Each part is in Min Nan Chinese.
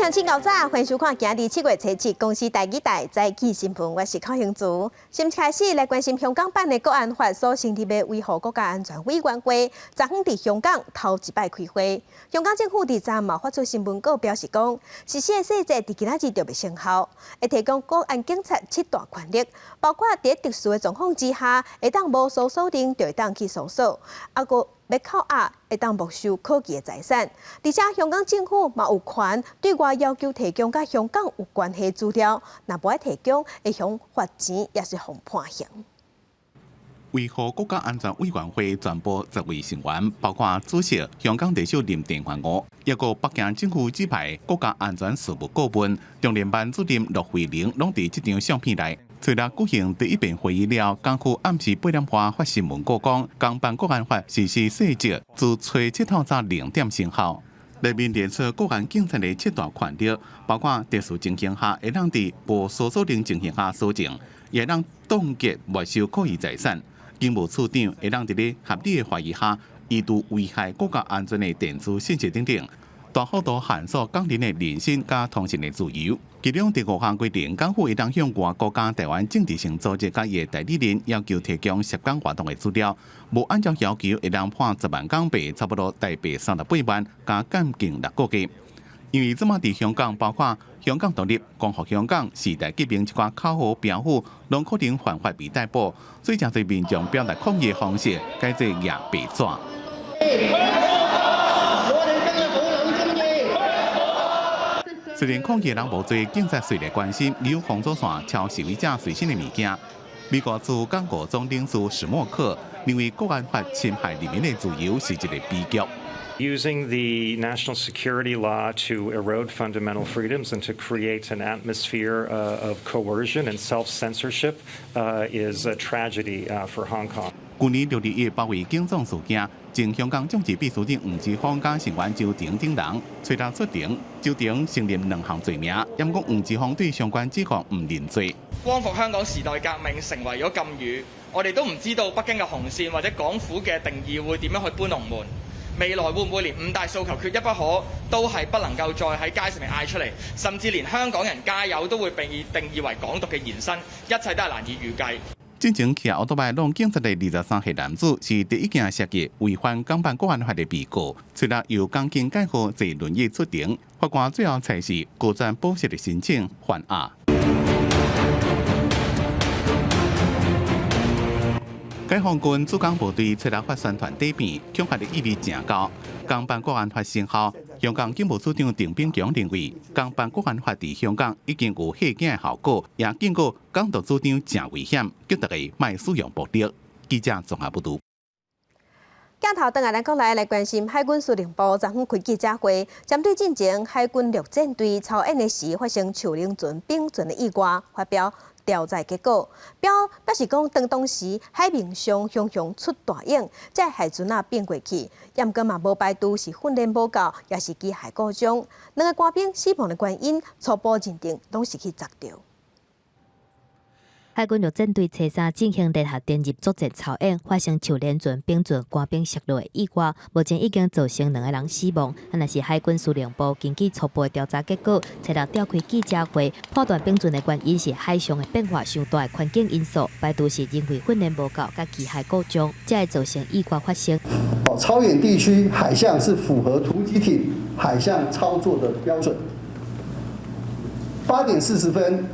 鄉親𠢕早，歡迎收看今日7月初7公視台語台早起新聞，我是寇興慈。先開始來關心香港版的國安法所成立的維護國家安全委員會，昨昏佇香港頭一擺開會。香港政府佇昨嘛發出新聞稿表示講，實施的細節佇今仔日就欲生效，會提供國安警察七大權力，包括佇特殊的狀況之下，會當無搜索令就會當去搜索，啊閣欲扣押會當沒收可疑的財產，而且香港政府嘛有權對外要求提供佮香港有關係資料，若無愛提供，會予罰錢，抑是予判刑。維護國家安全委員會全部10位成員，包括主席香港特首林鄭月娥，抑閣北京政府指派國家安全事務顧問、中聯辦主任駱惠寧，攏佇這張相片內。初六舉行第一遍會議了，港府暗時8點半發新聞稿講，港版國安法實施細則自初七透早0點生效。內面列出國安警察的七大權力，包括特殊情形下會當佇無搜索令情形下搜證，也會當凍結沒收可疑財產。警務處長會當佇咧合理的懷疑下，移除危害國家安全的電子信息等等，大幅度限縮港人的人身佮通訊的自由。其中第五項規定，港府會當向外國佮台灣政治性組織佮伊的代理人要求提供涉港活動的資料，無按照要求會當判10萬港幣，差不多台幣38萬，加監禁6個月。因為這馬佇香港，包括香港獨立、光復香港、時代革命這寡口號標語，攏可能犯法被逮捕。所以，誠濟民眾表達抗議的方式，改做攑白紙。我哋真係好撚鍾意。雖然抗議的人無濟，警察隨來關心，利用封鎖線抄示威者隨身的物件。美國駐剛果總領事史墨克認為，國安法侵害人民的自由是一個悲劇。 Using the national security law to erode fundamental freedoms and to create an atmosphere of coercion and self-censorship is a tragedy for Hong Kong. 舊年6月1包圍警總事件，前香港眾志秘書長黃之鋒佮成員周庭等人，初六出庭，周庭承認兩項罪名，毋過黃之鋒對相關指控毋認罪。光復香港時代革命成為咗禁語，我哋都唔知道北京嘅紅線或者港府嘅定義會點樣去搬龍門。未來會唔會連五大訴求缺一不可都係不能夠再喺街上面嗌出嚟，甚至連香港人加油都會被定義為港獨嘅延伸，一切都係難以預計。進前騎歐多擺挵警察的23歲男子是第一件涉及違反港版國安法的被告，初六由港警蓋號坐輪椅出庭，法官最後裁示高轉保釋的申請還押。解放軍駐港部隊初六發宣傳短片，恐嚇的意味誠高。港版國安法生效，香港警務處長鄧炳強認為，港版國安法佇香港已經有嚇驚的效果，也警告港獨主張誠危險，叫大家莫使用暴力。記者綜合報導。鏡頭轉來咱國內來關心海軍司令部昨昏開記者會，針對進前海軍陸戰隊操演的時發生樹靈船並船的意外，發表調查結果，表示講，當時海面上洶洶出大湧，這海船仔並過去，毋過嘛無排除是訓練無夠，抑是機械故障。兩個官兵死亡的原因初步認定攏是去砸著。海軍陸戰隊初三進行聯合登入作戰操演，發生樹輪船並船官兵摔落的意外，目前已經造成兩個人死亡。啊，若是海軍司令部根據初步的調查結果，初六召開記者會，判斷並船的原因是海上的變化傷大的環境因素，排除是人為訓練無夠佮機械故障，才會造成意外發生。哦，操演地區海象是符合突擊艇海象操作的標準。8點40分，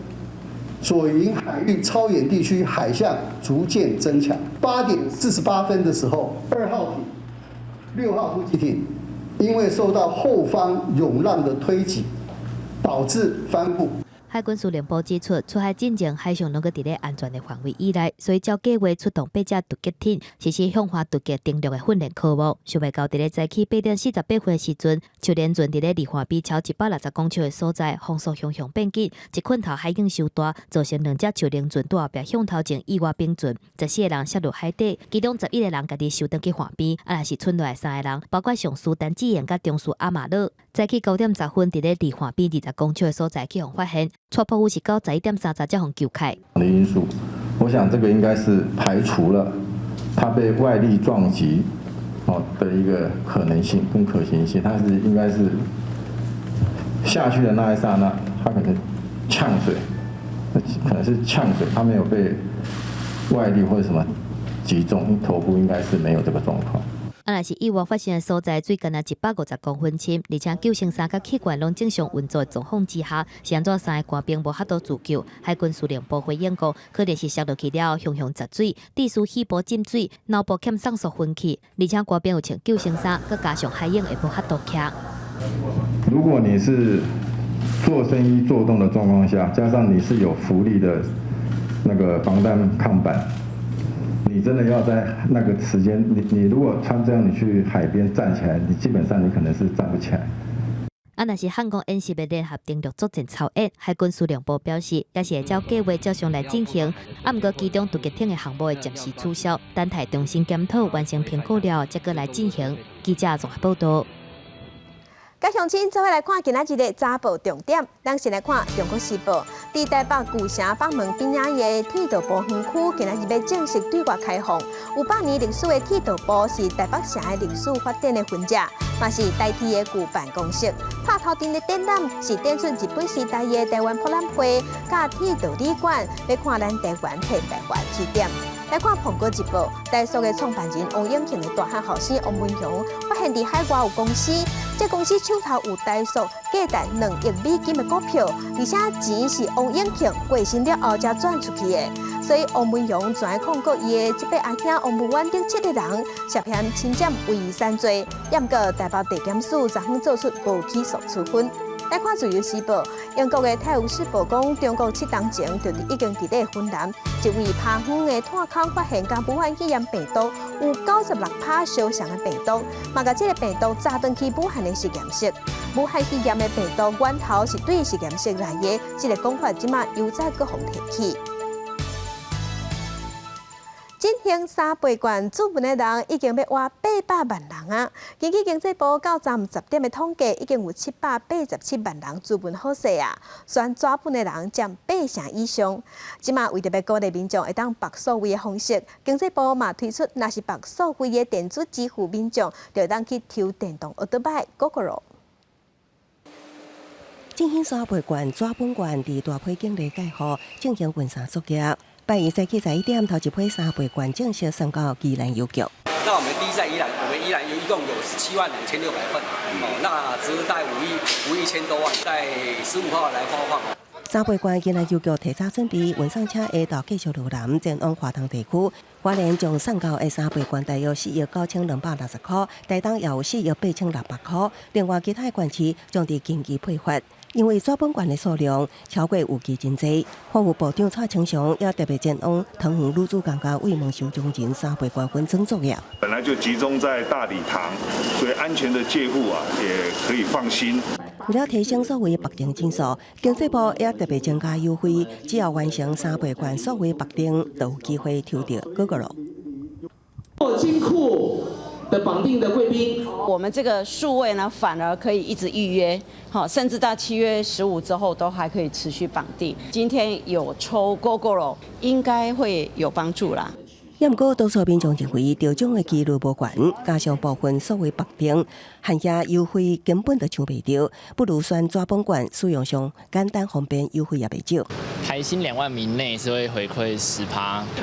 左營海域操演地區海象逐漸增強。8點48分的時候，2號艇、6號突擊艇因為受到後方湧浪的推擠，導致翻覆。海軍司令部指出，出海進前海上攏閣佇咧安全的範圍以內，所以照計劃出動八隻突擊艇實施向下突擊登陸的訓練科目。想袂到佇咧早起8點48分的時陣，樹輪船佇咧離岸邊超160公尺的所在，風速向向變緊，一棍頭海湧傷大，造成兩隻樹輪船拄後壁向頭前意外並船，14個人摔落海底，其中11個人家己游轉去岸邊，啊，若是賰落來三個人，包括上士陳志賢佮中士阿馬勒。早起9點10分，佇咧離岸邊20公尺的所在去予發現，初步有是到11點30才予救起。的因素，我想這個應該是排除了他被外力撞擊哦的一個可能性跟可行性，它是應該是下去的那一剎那，他可能嗆水，可能是嗆水，他沒有被外力或者什麼擊中，頭部應該是沒有這個狀況。啊，若是意外發生的所在，水敢若150公分深，而且救生衫佮氣罐攏正常運作的狀況之下，是按怎三个官兵無法度自救？海軍司令部回應講，可能是摔落去了後，雄雄窒水，致使肺部進水，腦部欠送速昏去，而且官兵有穿救生衫，閣加上海湧會無法度徛。如果你是做生意做動的狀況下，加上你是有浮力的那個防彈抗板，你真的要在那個時間，你如果穿這樣，你去海邊站起來，你基本上你可能是站不起來。啊，若是漢光演習的聯合登陸作戰操演，海軍司令部表示，也是會照計劃照常來進行。啊，毋過其中突擊艇的項目會暫時取消，等待重新檢討完成評估了後，才閣來進行。記者綜合報道。佮鄉親做伙來看今仔日的早報重點，咱先來看《中國時報》。佇台北舊城北門邊仔的鐵道部園區，今仔日欲正式對外開放。有百年歷史的鐵道部是台北城的歷史發展的痕跡，嘛是台鐵的舊辦公室。拍頭陣的展覽是展出日本時代的台灣博覽會，佮鐵道旅館，欲看咱台灣現代化起點。來看《蘋果日報》，台塑的創辦人王永慶的大漢後生王文雄發現佇海外有公司，這公司手頭有台塑價值2億美金的股票，而且錢是王永慶過身了後才轉出去的，所以王文雄全控告伊的這個阿兄王文遠等七個人涉嫌侵佔遺產罪，也毋過台北地檢署昨昏做出無起訴處分。來看《自由時報》，英國的《泰晤士報》講，中國7冬前就佇已經佇咧雲南一位拍遠的炭礦發現，佮武漢肺炎病毒有96%相像的病毒，嘛共這个病毒載轉去武漢的實驗室。武漢肺炎的病毒源頭是對實驗室來的，這个講法這馬又再閣予提起。振興三倍券注文的人已經欲倚800萬人啊！根據經濟部到昨昏10點的統計，已經有787萬人注文好勢啊！選紙本的人佔八成以上。這馬為著欲鼓勵民眾會當縛數位的方式，經濟部嘛推出，若是縛數位的電子支付，民眾就會當去抽電動歐多擺 Gogoro。振興三倍券紙本券佇大批境內蓋號進行分散作業。拜一早起11點，頭一批三倍券正式送到宜蘭郵局。那我們第一在宜蘭，我們宜蘭有一共有17萬2600份，哦，那值大概5億5億1千多萬，在15號來發放。三倍券宜蘭郵局提早準備，運送車下晝繼續落南前往華東地區。花蓮將送到的三倍券大約4億9260塊，台東也有4億8600塊。另外，其他縣市將佇近期配發。因為紙本券的數量超過預期真濟，法務部長蔡清祥也特別前往桃園女子監獄慰問收容人三倍券分裝作業。本來就集中在大禮堂，所以安全的借護啊，也可以放心。為了提升數位縛定人數，經濟部也特別增加優惠，只要完成三倍券數位縛定，就有機會抽著 Gogoro。金庫的綁定的貴賓，我們這個數位呢，反而可以一直預約，好，甚至到7月15之後都還可以持續綁定。今天有抽 Gogoro，應該會有幫助啦。也毋過，多數民眾認為抽獎的幾率無懸，加上部分數位縛定限額優惠根本就搶袂著，不如選紙本券，使用上簡單方便，優惠也袂少。台新2萬名內是會回饋10%，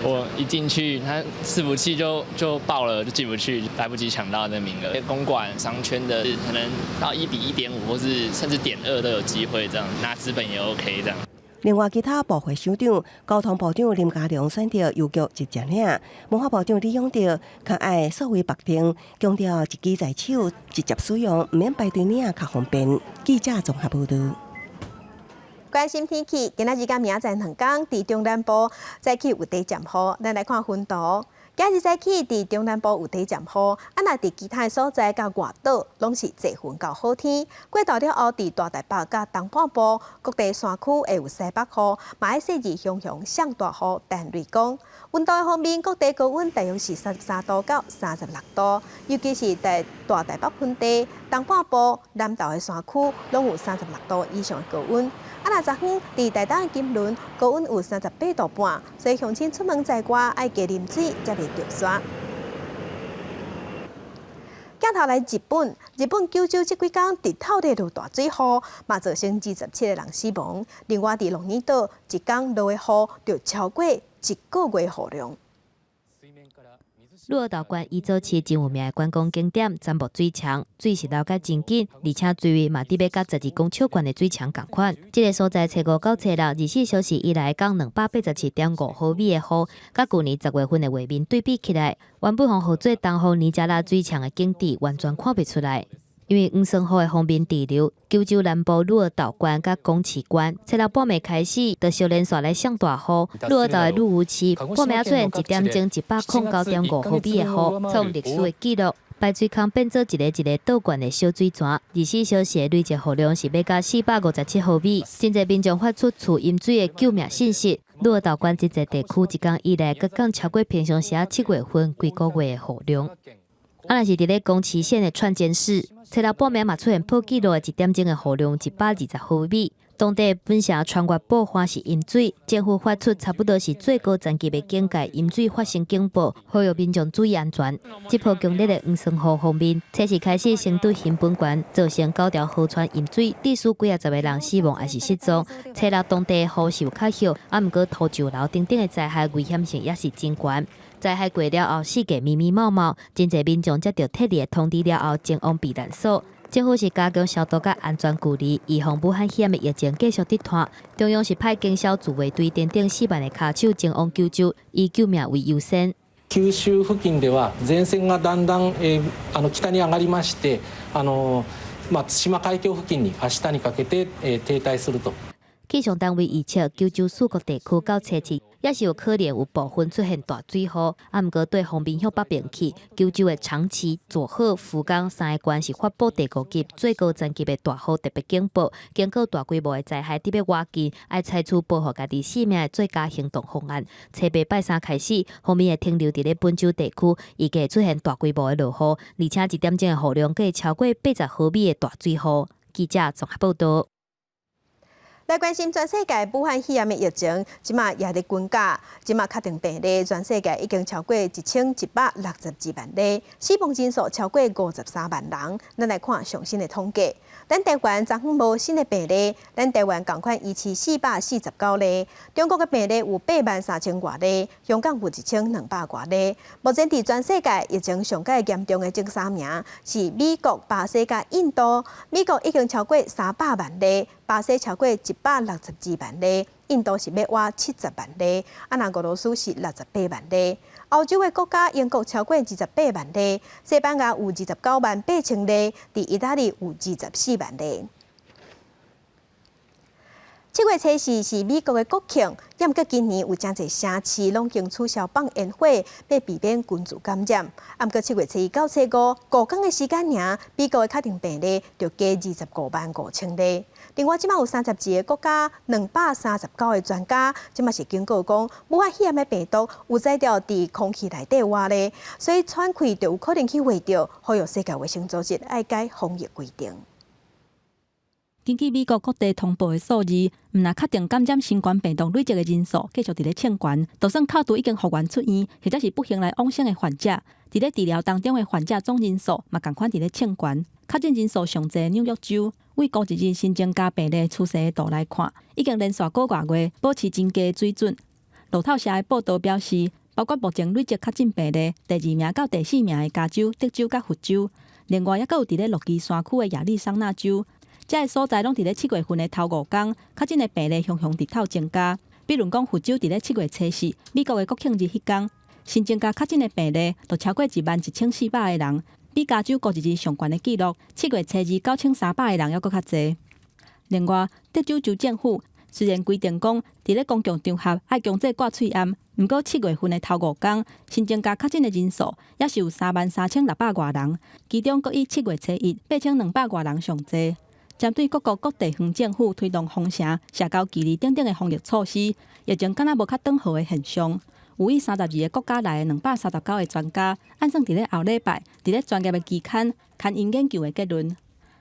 我一進去，他伺服器就爆了，就進不去，來不及搶到那名額。公館商圈的可能到1比1.5，或是甚至0.2都有機會，這樣拿紙本也 OK 這樣。另外，其他部會首長、交通部長林佳龍選擇郵局直接領，文化部長李永得較愛數位縛定，強調一機在手，直接使用，毋免排隊領較方便。記者綜合報導。關心天氣，今仔日佮明仔載兩工，佇中南部早起有短暫雨，咱來看雲圖。今日早起佇中南部有短暫雨，啊，若佇其他所在佮外島，攏是濟雲到好天。過晝了後，佇大台北佮東半部各地山區會有西北雨，嘛會細緻雄雄上大雨、等雷公。溫度方面，各地高溫大約是33度到36度，尤其是佇大台北盆地、東半部、南投的山區，攏有36度以上的高溫。啊，若昨昏佇台東的金崙，高溫有38度半，所以鄉親出門在外愛加啉水，才袂著沙。鏡頭來日本，日本九州這幾工直透咧落大水雨，嘛造成27個人死亡。另外，佇鹿兒島一工落的雨就超過一個月雨量。鹿兒島縣伊佐市真有名的觀光景點杉木水牆，水是流甲真緊，而且水位嘛佇欲佮12公尺懸的水牆仝款。這个所在初五到初六24小時以來降287.5毫米的雨，佮舊年10月份的畫面對比起來，原本予號做東方尼加拉水牆的景致完全看袂出來。因為黃酸雨的鋒面滯留，九州南部鹿兒島縣佮宮崎縣，初六半暝開始，就相連續來降大雨。鹿兒島的鹿屋市半暝出現一點鐘109.5毫米的雨，創歷史的紀錄。排水孔變做一个一个倒灌的小水泉，24小時的累積雨量是欲到457毫米。真濟民眾發出厝淹水的救命信息。鹿兒島縣真濟地區一工以來，閣降超過平常時仔7月份規个月的雨量。啊，若是佇咧宮崎縣的串間市，初六半暝嘛出現破紀錄的一點鐘的雨量120毫米。當地本城川越埔岸是淹水，政府發出差不多是最高層級的警戒淹水發生警報，呼籲民眾注意安全。這波強烈的黃酸雨鋒面，初四開始先對熊本縣造成九條河川淹水，致使幾仔十个人死亡抑是失蹤。初六當地雨是有較歇，啊，毋過土石流等等的災害危險性也是真懸。災害過了後，四界密密麻麻，真濟民眾接著撤離的通知了後，前往避難所。政府是加強消毒佮安全距離，預防武漢肺炎的疫情繼續佇傳。中央是派警消自衛隊等等4萬个跤手前往九州，以救命為優先。九州付近では前線がだんだんあの北に上がりまして、あのまあ対馬海峡付近に明日にかけて停滞すると。氣象單位預測，九州四國地區到初七也是有可能有部分出現大水雨。啊，毋過對鋒面向北邊去，九州的長崎、佐賀、福岡三个縣是發布第五級最高層級的大雨特別警報，警告大規模的災害佇欲倚近，愛採取保護家己性命的最佳行動方案。初八拜三開始，鋒面會停留佇咧本州地區，預計出現大規模的落雨，而且一點鐘的雨量會超過80毫米的大水雨。記者綜合報導。來關心全世界武漢肺炎的疫情，這馬也佇增加，這馬確定病例全世界已經超過1162萬例，死亡人數超過53萬人。咱來看上新的統計，咱台灣昨昏無新的病例，咱台灣仝款維持449例，中國的病例有8萬3千外例，香港有1200外例。目前佇全世界疫情上蓋嚴重的前三名是美國、巴西佮印度，美國已經超過300萬例，巴西超過162萬例，印度是欲倚70萬例，啊，若俄羅斯是68萬例。歐洲的國家英國超過28萬例，西班牙有29萬8千例，佇意大利有24萬例。7月初四是美國的國慶，毋過今年有真濟城市攏經取消放煙火，欲避免群聚感染。毋過7月初一到初五5工的時間爾，美國的確定病例就加25萬5千例。另外，這馬有32個國家、239個專家，這馬是警告講，武漢肺炎的病毒有才調佇空氣內底活咧，所以喘氣就有可能去秽著，呼籲世界衛生組織愛改防疫規定。根據美國各地通報的數字，毋但確定感染新冠病毒累積的人數繼續佇咧衝懸，就算扣除已經復原出院或者是不幸來往生的患者，佇咧治療當中的患者總人數嘛仝款佇咧衝懸。確診人數上濟紐約州，對五一日新增加病例趨勢的圖來看，已經連續幾個月保持真低水準。路透社的報導表示，包括目前累積確診病例第二名到第四名的加州、德州佮佛州，另外猶閣有佇咧落基山區的亞利桑那州。這个所在攏佇咧7月份的頭五工，確診的病例雄雄直透增加。比如講，佛州佇咧七月初四，美國的國慶日彼工，新增加確診的病例就超過11,400個人，比加州五一日上懸的紀錄七月初二9300個人猶閣較濟。另外，德州州政府雖然規定講，佇咧公共場合愛強制掛喙罨，毋過七月份的頭五工新增加確診的人數也是有33,600外人，其中閣以七月初一8200外人上濟。針對各國各地方政府推動封城、社交距離等等的防疫措施，疫情敢若無較轉好的現象。有以32個國家來的239個專家，按算佇咧後禮拜，佇咧專業的期刊刊𪜶研究的結論。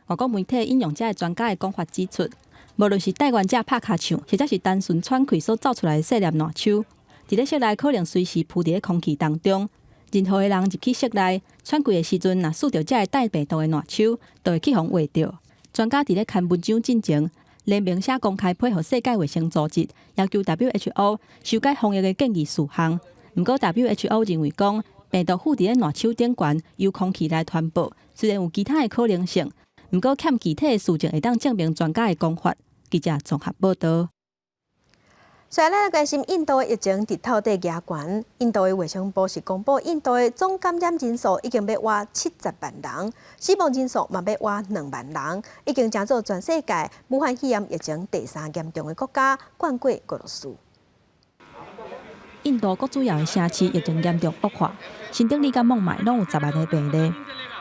外國媒體引用這个專家的講法指出，無論是帶原者拍尻唱，或者是單純喘氣所走出來的細粒爛錐，佇咧室內可能隨時浮佇咧空氣當中。任何的人入去室內喘氣的時陣，若觸著這个帶病毒的爛手，就會去予劃著。專家佇咧刊文章進前，聯名寫公開批予世界衛生組織，要求 WHO 修改防疫的建議事項。毋過 WHO 認為講，病毒附佇咧爛手頂懸，由空氣來傳播，雖然有其他的可能性，毋過欠具體的事證會當證明專家的講法。記者綜合報導。所以，咱來關心印度的疫情直透底加懸。印度的衛生部是公布，印度的總感染人數已經欲倚70萬人，死亡人數嘛欲倚2萬人，已經成做全世界武漢肺炎疫情第三嚴重的國家，冠過俄羅斯。印度各主要的城市疫情嚴重惡化，新德里佮孟買攏有10萬个病例。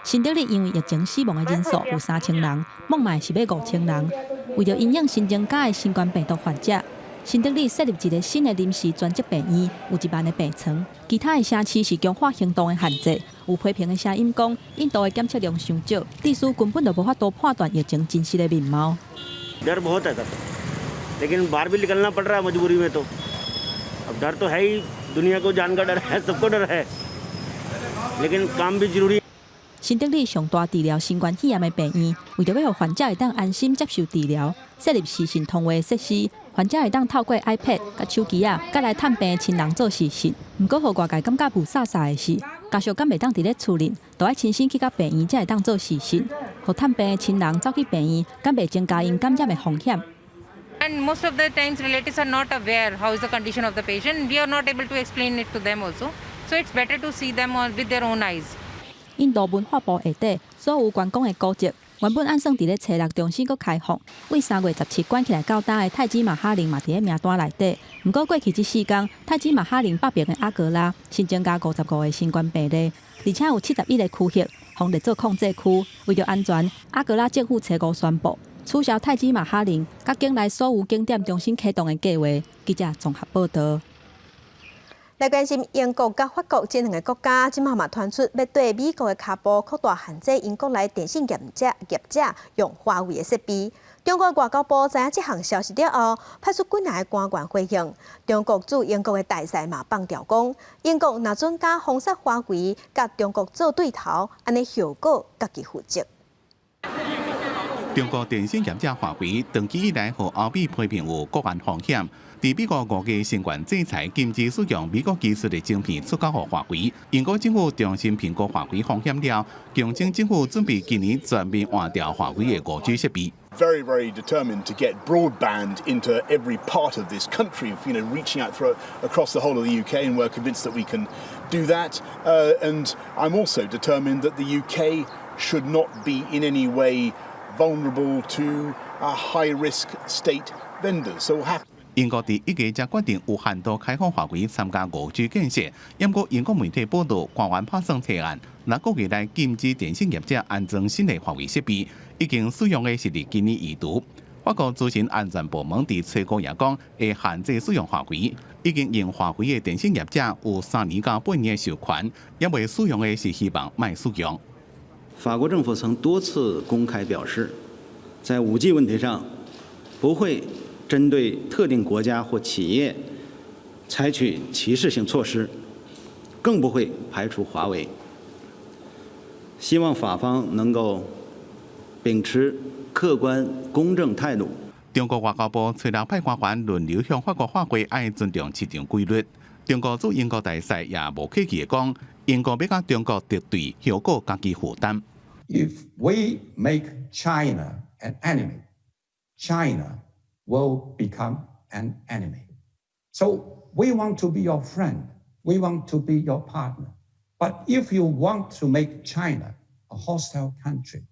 新德里因為疫情死亡的人數有3000人，孟買是欲5000人。為著因應新增加的新冠病毒患者，新德里設立一個新的臨時專責病院，有1萬个病床。其他的城市是強化行動的限制。有批評的聲音講，印度的檢測量傷少，致使根本就無法度判斷疫情真實的面貌。 डर बहुत है सर, लेकिन बाहर भी निकलना पड़ रहा है मजबूरी में। तो अब डर तो है ही, दुनिया को जान का डर है, सबको डर है, लेकिन काम भी जरूरी。新德里上大治療新冠肺炎的病院，為著欲予患者會當安心接受治療，設立視訊通話設施，患者會當透過 iPad 佮手機仔，佮來探病的親人做視訊。毋過，予外界感覺霧煞煞的是，家屬敢袂當佇咧厝裡，都愛親身去到病院才會當做視訊。予探病的親人走去病院，敢袂增加𪜶感染的風險？ And most of the times relatives are not aware how is the condition of the patient. We are not able to explain it to them also. So it's better to see them on with their own eyes. 印度文化部下底所有觀光的古蹟，原本按算佇咧初六重新閣開放，對3月17關起來到今的泰姬瑪哈陵嘛佇咧名單內底。毋過過去這四工，泰姬瑪哈陵北爿的阿格拉新增加55個新冠病例，而且有71個區域予列做控制區。為著安全，阿格拉政府初五宣布取消泰姬瑪哈陵佮境內所有景點重新啟動的計劃。記者綜合報導。來關心英國佮法國這兩个國家，這馬嘛傳出欲對美國的跤步擴大限制，𪜶國內電信業者用華為的設備。中國外交部知影這項消息了後，派出幾若个官員回應。中國駐英國的大使嘛放調講，英國若準敢封殺華為，佮中國做對頭，按呢後果家己負責。中國電信業者華為長期以來予歐美批評有國安風險，佇美國5月新冠制裁禁止使用美國技術的晶片出口予華為，英國政府重新評估華為風險了，強生政府準備今年全面換掉華為的5G 設備。 Very, very determined to get broadband into every part of this country, reaching out through, across the whole of the UK, and we're convinced that we can do that. And I'm also determined that the UK should not be in any way vulnerable to high-risk state vendors. So we'll have 英國佇1月才決定有限度開放華為參加5G 建設，毋過英國媒體報道，官員拍算提案，6個月內禁止電信業者安裝新的華為設備，已經使用的是佇今年移除。法國資訊安全部門佇初五也講，會限制使用華為，已經用華為的電信業者有3年到8年的授權，猶未使用的是希望莫使用。法國政府曾多次公開表示，在5G 問題上不會針對特定國家或企業採取歧視性措施，更不會排除華為。希望法方能夠秉持客觀公正態度。中國外交部初六派官員輪流向法國喊話，愛尊重市場規律。中國駐英國大使也無客氣地講，英國欲佮中國敵對，後果家己負擔。 If we make China an enemy, China will become an enemy. So we want to be your friend. We want to be your partner. But if you want to make China a hostile country,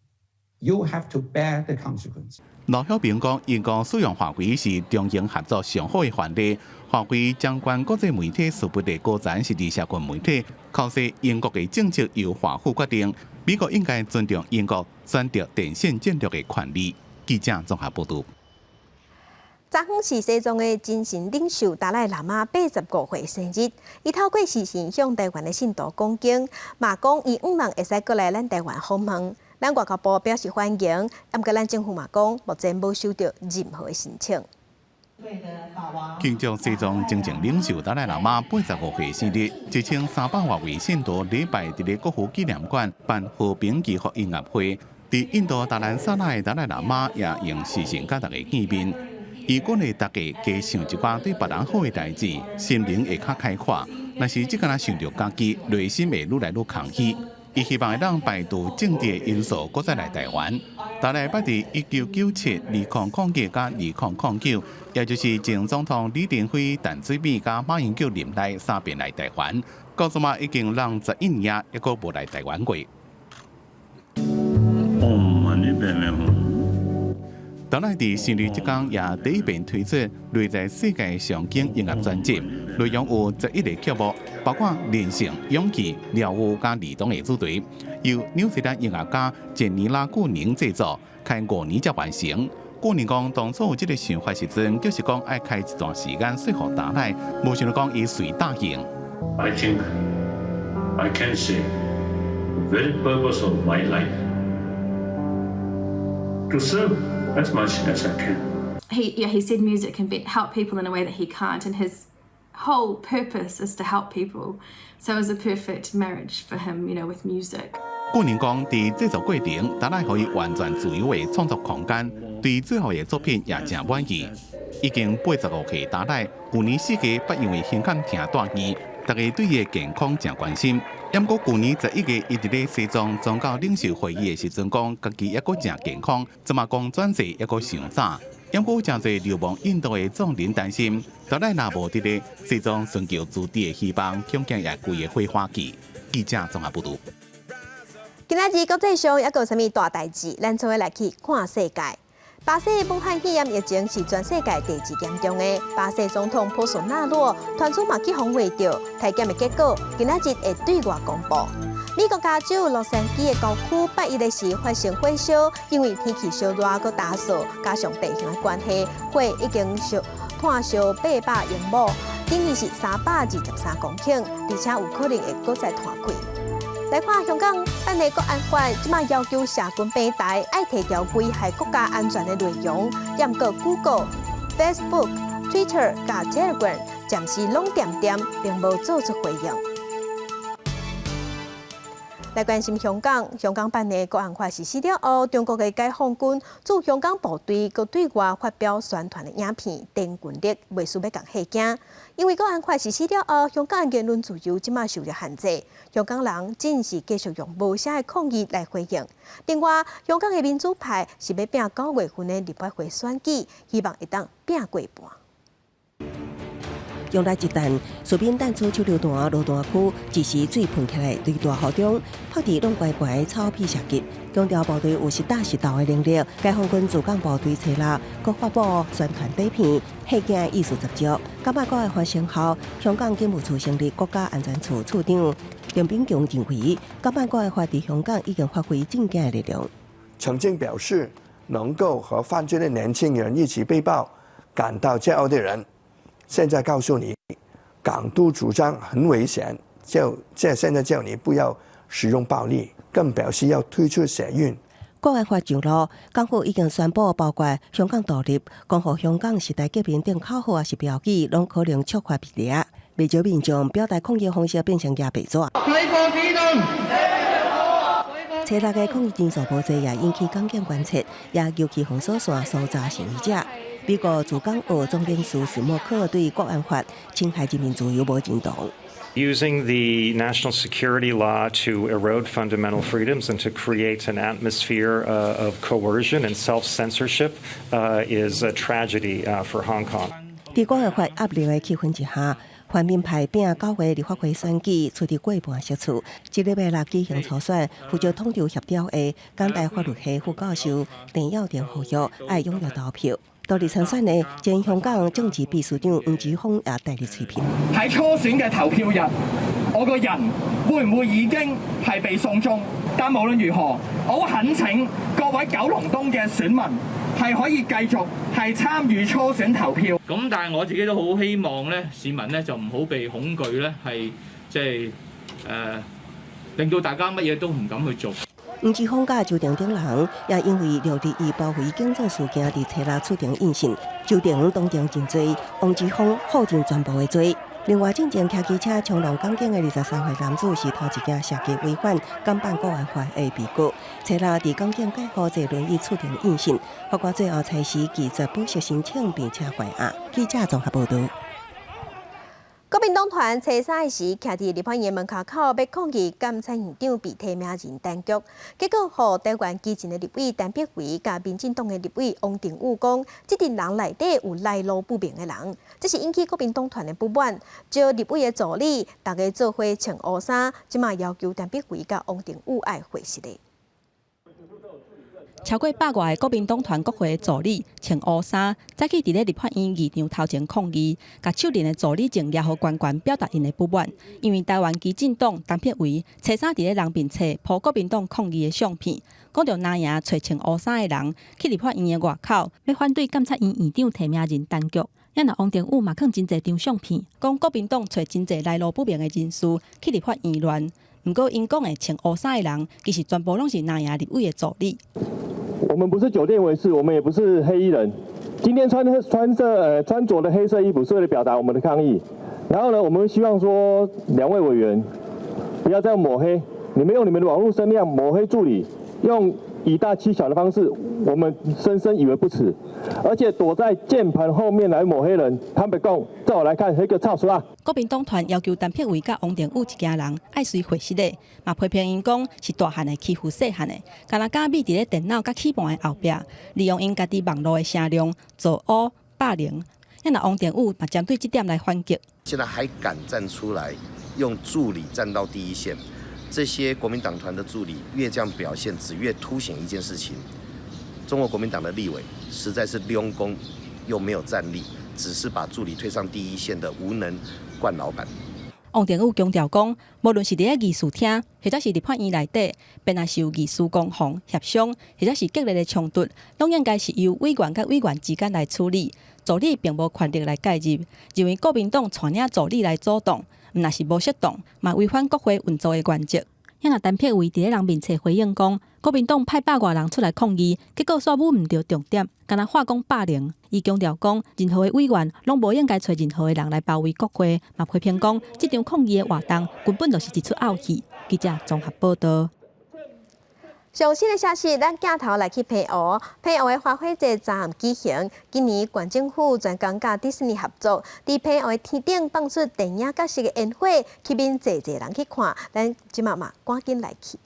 you have to bear the consequence. 盧曉平講，英國使用華為是中英合作上好的範例。華為掌權國際媒體事務的高層是佇社群媒體，考說英國的政策由華府決定，美國應該尊重英國選擇電信戰略的權利。記者綜合報導。昨昏是西藏的精神領袖達賴喇嘛85歲生日，伊透過視訊向台灣的信徒講經，嘛講伊向望會使過來咱台灣訪問。咱外交部表示歡迎，毋過咱政府嘛講，目前無收到任何的申請。慶祝西藏精神領袖達賴喇嘛85歲生日，1300外位信徒禮拜佇咧國父紀念館辦和平祈福音樂會。佇印度達蘭薩拉的達賴喇嘛也用視訊佮大家見面。伊鼓勵大家加想一寡對別人好的代誌，心靈會較開闊。若是只干焦想著家己，內心會愈來愈空虛。伊希望會當排除政治的因素，閣再來台灣。達賴捌佇1997、2001佮2009，也就是前總統李登輝、陳水扁佮馬英九任內三遍來台灣，到這馬已經人11年啊，猶閣無來台灣過。唵嘛呢叭咪吽。達賴佇生日這工也第一遍推出淚在世界上景音樂專輯，內容有11個曲目，包括人性、勇氣、療癒佮兒童的主題，由紐西蘭音樂家簡尼拉顧寧製作，開5年才完成。顧寧講，當初有這個想法時陣，就是講愛開一段時間說服達賴，無想到講伊隨答應。 I think I can say the very purpose of my life to serve as much as I can. He said music can help people in a way that he can't, and his whole purpose is to help people. So it was a perfect marriage for him with music. 顧寧講，佇製作過程，達賴予伊完全自由的創作空間，對最後的作品也誠滿意。已經85歲達賴，舊年4月捌因為胸坎疼住院，大家對伊的健康誠關心。毋過舊年11月，伊佇咧西藏宗教領袖會議的時陣講，家己猶閣誠健康，這馬講轉世猶閣傷早。毋過誠濟流亡印度的藏人擔心，達賴若無佇咧西藏尋求自治的希望，恐驚也規个火化去。記者綜合報導。今仔日國際上猶閣有啥物大代誌？咱做伙來去看世界。巴西武漢肺炎疫情是全世界第二嚴重的。巴西總統波索納洛傳出嘛去予穢著，體檢的結果今仔日會對外公布。美國加州洛杉磯的郊區拜一的時發生火燒，因為天氣燒熱閣乾燥，加上地形的關係，火已經燒湠燒800英畝，等於是323公頃，而且有可能會閣再湠開。來看香港辦的國安法，這馬要求社群平台愛提調危害國家安全的內容，毋過 Google、Facebook、Twitter 佮 Telegram 暫時攏恬恬，並無做出回應。來關心香港，香港版的國安法實施了後，中國的解放軍駐香港部隊閣對外發表宣傳的影片，電軍力袂輸欲共嚇驚。因為國安法實施了後，香港言論自由這馬受著限制，香港人真是繼續用無聲的抗議來回應。另外，香港的民主派是欲拚9月份的立法會選舉，希望會當拚過半。用來一彈，士兵彈出手榴彈，落單區一時水噴起來，對大雨中拍佇攏懸懸草皮射擊，強調部隊有實打實鬥的能力。解放軍駐港部隊初六閣發布宣傳短片，嚇驚意思十足。感覺國安法生效，香港警務處成立國家安全處處長鄧炳強認為，港版國安法佇香港已經發揮正經的力量。曾經表示能夠和犯罪的年輕人一起被捕，感到驕傲的人，現在告訴你，港獨主張很危險，就這現在叫你不要使用暴力，更表示要推出社運。國安法上路，港府已經宣布，包括香港獨立、光復香港時代革命等口號抑是標語，攏可能觸法被掠。袂少民眾表達抗議方式變成舉白紙。初六的抗議人數無濟，也引起港警關切，也尤其封鎖線搜查示威者。美國駐港澳總領事史墨克對國安法侵害人民自由無認同。 Using the national security law to erode fundamental freedoms and to create an atmosphere of coercion and self-censorship is a tragedy for Hong Kong. 佇國安法壓力的氣氛之下，泛民派拚9月立法會選舉取得過半席次，這禮拜六舉行初選，負責統籌協調的港大法律系副教授鄭耀典呼籲愛踴躍投票。獨立參選的前香港政治秘書長黃之鋒也帶入催票。喺初選嘅投票日，我個人會唔會已經係被送中？但無論如何，我好懇請各位九龍東嘅選民係可以繼續係參與初選投票。咁但係我自己都好希望咧，市民咧就唔好被恐懼咧，係即係令到大家乜嘢都唔敢去做。黃之鋒佮周庭等人也因為6·21包圍警總事件，佇初六出庭應訊。周庭當庭認罪，黃之鋒否認全部的罪。另外，進前騎機車衝撞港警的23歲男子是頭一件涉及違反港版國安法的被告。初六佇港警解放坐輪椅出庭應訊，法官最後裁示拒絕保釋申請，並且還押。記者綜合報導。國民黨團初三時，徛佇立法院門口口，欲抗議監察院長被提名人陳菊，結果予台灣基進的立委陳柏惟佮民進黨的立委王定宇講，這陣人內底有來路不明的人，這是引起國民黨團的不滿，召立委的助理，逐家做伙穿烏衫，這馬要求陳柏惟佮王定宇愛回實的。超過百外个國民黨團國會助理穿烏衫，早起佇咧立法院議場頭前抗議，共手拎的助理證攑予懸懸，表達𪜶的不滿。因為台灣基進黨陳柏惟初三佇咧人面冊 po 國民黨抗議的相片，講著藍營揣穿烏衫的人去立法院的外口，欲反對監察院院長提名人陳菊。啊若王定宇嘛囥真濟張相片，講國民黨揣真濟來路不明的人士去立法院亂。毋過𪜶講的穿烏衫的人，其實全部攏是藍營立委的助理。我們不是酒店衛士，我們也不是黑衣人。今天穿着的黑色衣服是為了表達我們的抗議。然後呢，我們希望說兩位委員不要再抹黑，你們用你們的網絡聲量抹黑助理，用以大欺小的方式，我們深深以為不恥。而且躲在鍵盤後面來抹黑人，坦白講，在我來看，彼個臭鼠仔。國民黨團要求陳柏惟佮王定宇一家人愛隨回實的，嘛批評𪜶講是大漢的欺負細漢的，敢若敢覕佇咧電腦佮鍵盤的後壁，利用𪜶家己網路的聲量造烏霸凌。啊若王定宇嘛針對這點來反擊。現在還敢站出來用助理站到第一線，這些國民黨團的助理越這樣表現，只越凸顯一件事情：中國國民黨的立委實在是兩公又沒有戰力，只是把助理推上第一線的無能慣老闆。王定宇強調講，無論是佇咧議事廳，或者是立法院內底，便若是有議事攻防協商，或者是激烈的衝突，攏應該是由委員佮委員之間來處理，助理並無權力來介入。認為國民黨帶領助理來阻擋，毋若是無適當，嘛違反國會運作的原則。啊若陳柏惟佇咧人面冊回應講，國民黨派百外人出來抗議，結果煞舞毋著重點，干焦喊講霸凌。伊強調講，任何的委員攏無應該揣任何的人來包圍國會，嘛批評講，這場抗議的活動根本就是一齣漚戲。記者綜合報導。上新的消息，咱鏡頭來去澎湖，澎湖的花火節昨暗舉行。今年縣政府專工佮迪士尼合作，佇澎湖的天頂放出電影角色的煙火，吸引濟濟人去看。咱這馬嘛趕緊來去。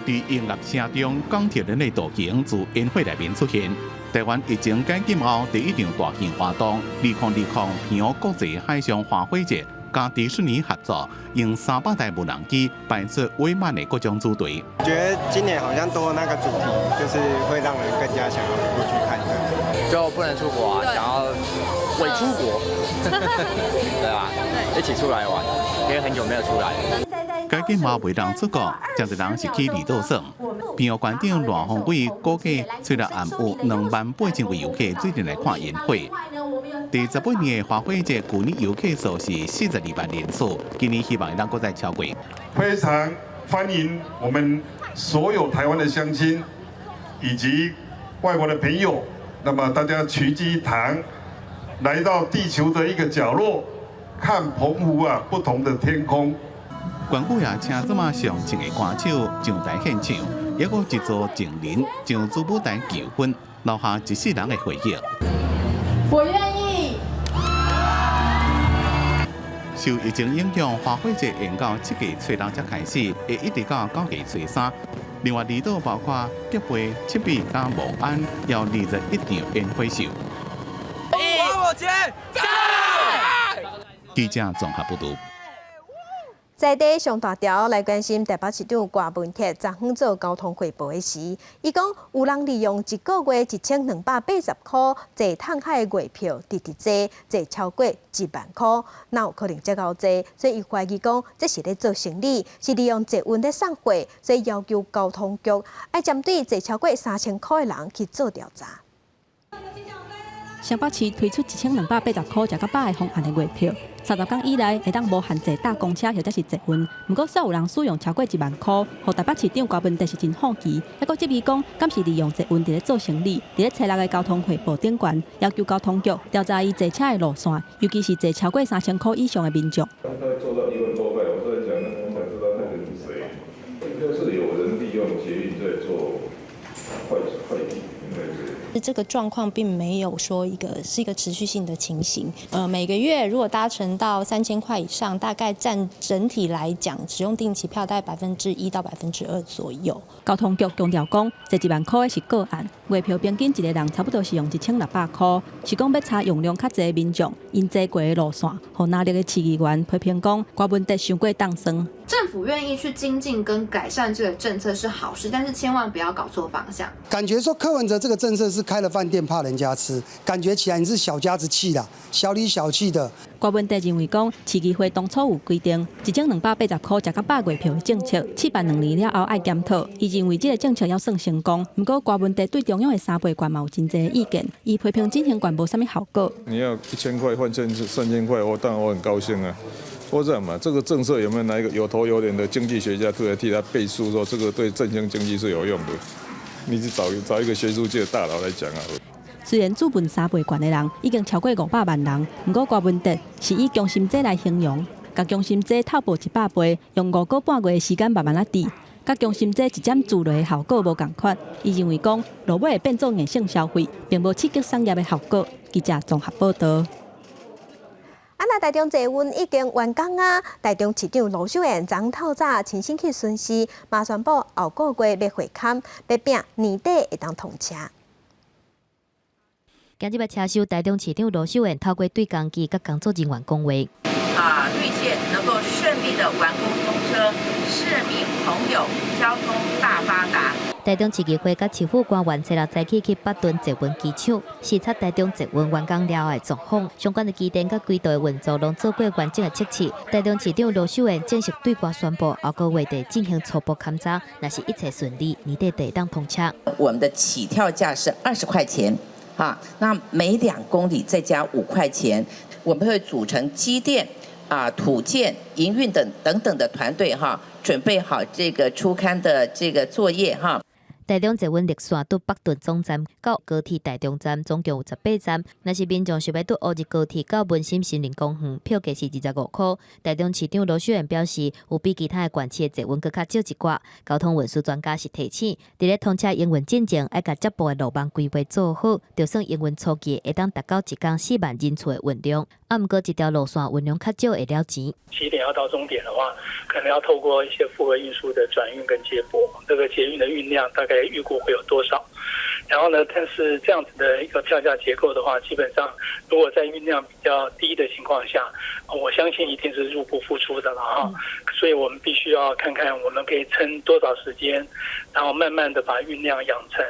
佇音樂聲中，鋼鐵人的造型自煙火內面出現。台灣疫情解禁後第一場大型活動，2020澎湖國際海上花火節。佮迪士尼合作，用300台無人機擺出威猛的各種主題。我覺得今年好像多那個主題，就是會讓人更加想要過去看看。就不能出國啊，想要偽出國，對啊，一起出來玩，因為很久沒有出來。該計劃袂當出國，誠濟人是去離島耍。澎湖縣長賴鴻偉估計，雖然暗有28,000位遊客做陣來看煙火。第18年的花火節，舊年遊客數是42萬人次，今年希望會當閣再超過。非常歡迎我們所有台灣的鄉親以及外國的朋友，那麼大家齊聚一堂，來到地球的一個角落，看澎湖啊不同的天空。縣府也請這馬上千个歌手上台獻唱，抑閣一組情人上主舞台求婚，留下一世人的回憶。我願意。受疫情影響，花火節延到7月初六才開始，會一直到9月初三。另外，離島包括吉貝、七美佮望安，有21場煙火秀。花火節在。記者綜合報導。在地上大條來關心台北市長郭文鐵昨昏做交通匯報的時，伊講有人利用一個月1280箍坐探海的月票，直直坐坐超過1萬箍，哪有可能這𠢕濟？所以伊懷疑講這是咧做生意，是利用捷運咧送貨，所以要求交通局愛針對坐超過3000箍的人去做調查。雙北市推出1280箍食到飽的方案的月票，30工以內會當無限制搭公車或者是捷運。毋過，煞有人使用超過1萬箍，予台北市長柯文哲是真好奇。猶閣質疑講，敢是利用捷運佇咧做生意？佇咧初六的交通會報頂懸，要求交通局調查伊坐車的路線，尤其是坐超過3000箍以上的民眾。他會做到1萬多塊，我在想，我想知道那個是誰？應該是有人利用捷運在做快遞，應該是。這個狀況並沒有說一個是一個持續性的情形。每個月如果搭乘到3000塊以上，大概佔整體來講，使用定期票大概1%到2%左右。交通局強調講，坐1萬箍的是個案，月票平均一個人差不多是用1600箍，是講欲查用量較濟的民眾，𪜶坐過的路線，予藍綠的市議員批評講，柯文哲傷過凍酸。政府願意去精進跟改善這個政策是好事，但是千萬不要搞錯方向。感覺說柯文哲這個政策是開了飯店怕人家吃，感覺起來你是小家子氣啦，小裡小氣的。柯文哲認為講，市議會當初有規定1280箍食到飽月票的政策，試辦2年了後愛檢討。伊認為這個政策猶算成功，毋過柯文哲對中央的三倍券嘛有真濟意見，伊批評振興券無啥物效果。你要1000塊換成3000塊，我當然我很高興啊。我這樣嘛，這個政策有沒有哪一個有頭有臉的經濟學家出來替他背書，說這個對振興經濟是有用的？你去找找一個學術界的大佬來講啊。雖然諮問三倍券的人已經超過500萬人，毋過柯文哲是以強心劑來形容，共強心劑透薄100倍，用5個半月的時間慢慢仔滴，佮強心劑一針注落的效果無仝款。伊認為講，落尾會變做硬性消費，並無刺激產業的效果。記者綜合報道。啊！那台中捷運已經完工啊！台中市長盧秀燕昨透早親身去巡視，嘛宣布後個月欲會勘，欲拼年底會當通車。今日欲車收台中市長盧秀燕透過對講機佮工作人員講話。啊，綠線能夠順利的完工通車，市民朋友交通大發達。台中市議會佮市府官員初六早起去北屯捷運機場視察台中捷運完工了的狀況，相關的機電佮軌道的運作攏做過完整的測試。台中市長盧秀燕正式對外宣布，後個月底進行初步勘查，若是一切順利，年底就會當通車。我們的起跳價是20塊錢，哈，那每2公里再加5塊錢，我們會組成機電、啊土建、營運等等等的團隊，哈，準備好這個初勘的這個作業，哈。台中捷運綠線對北屯總站到高鐵台中站總共有18站。若是民眾想欲對烏日高鐵到文心森林公園，票價是25箍。台中市長盧秀燕表示，有比其他的縣市的捷運閣較少一寡。交通運輸專家是提醒，佇咧通車營運進前，愛共接駁的路網規劃做好，就算營運初期會當達到一工4萬人次的運量。啊，毋過一條路線運量較少會了錢。起點要到終點的話，可能要透過一些複合運輸的轉運跟接駁，這個捷運的運量大概預估會有多少？然後呢，但是這樣子的一個票價結構的話，基本上如果在運量比較低的情況下，我相信一定是入不敷出的了哈。所以我們必須要看看我們可以撐多少時間，然後慢慢的把運量養成。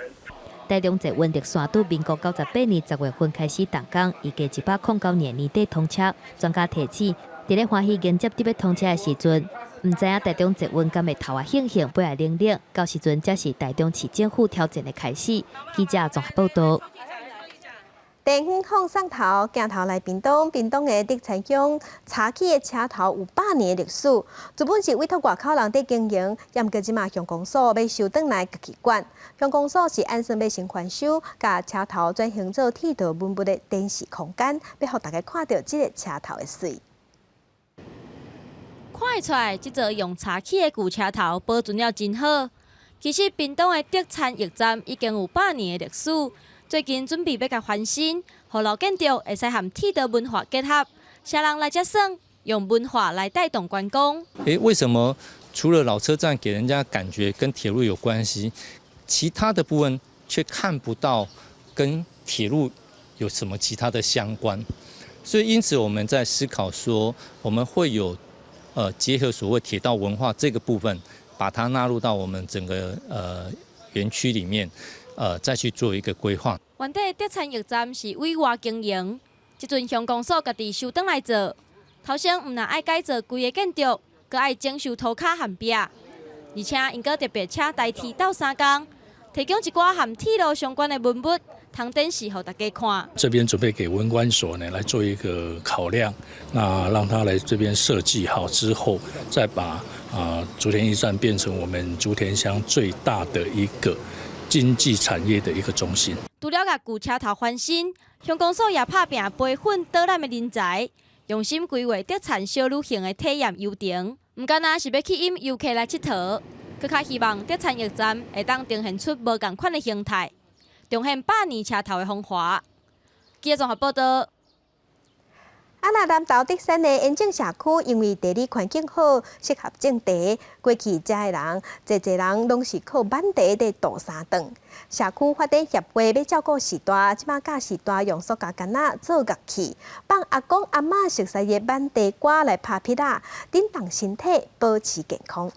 台中捷運綠線對民國98年10月份開始動工，預計109年年底通車。專家提醒，佇咧歡喜迎接得欲通車的時陣，毋知影台中捷運敢會頭仔興興，尾仔冷冷，到時陣才是台中市政府挑戰的開始。記者綜合報道。電遠放送頭鏡頭來屏東，屏東的德餐鄉柴起的車頭有100年的歷史，原本是委託外口人佇經營，毋過這馬鄉公所欲收轉來家己管。鄉公所是按算欲先翻修，共車頭轉型做鐵道文物的展示空間，欲予大家看著這个車頭的媠。看會出來，這座用柴起的舊車頭保存了真好。其實，屏東的德餐驛站已經有百年的歷史。最近準備欲共翻新，予老建築會使和鐵道文化結合，啥人來遮耍，用文化來帶動觀光。欸，為什麼除了老車站給人家感覺跟鐵路有關係，其他的部分卻看不到跟鐵路有什麼其他的相關？所以因此我們在思考說，我們會有結合所謂鐵道文化這個部分，把它納入到我們整個園區裡面。再去做一個規劃。原底德餐驛站是委外經營，這陣鄉公所家己收轉來做。頭先毋但愛改造規个建築，閣愛整修塗跤和壁，而且𪜶閣特別請台鐵鬥相共，提供一寡和鐵路相關的文物，通展示予大家看。這邊準備給文管所呢來做一個考量，那讓他來這邊設計好之後，再把竹田驛站變成我們竹田鄉最大的一個經濟產業的一個中心。除了共舊車頭翻新，鄉公所也拍拚培訓導覽的人才，用心規劃德田小旅行的體驗遊程，毋干焦是欲吸引遊客來𨑨迌，閣較希望德田驛站會當呈現出無仝款的形態，重現百年車頭的風華。記者綜合報道。啊，若南投竹山的煙井社區，因為地理環境好，適合種茶。過去遮的人，濟濟人攏是靠挽茶佇度三頓。社區發展協會欲照顧序大，這擺教序大用塑膠桿仔做樂器，放阿公阿嬤熟悉的挽茶歌來拍拍仔，振動身體，保持健康。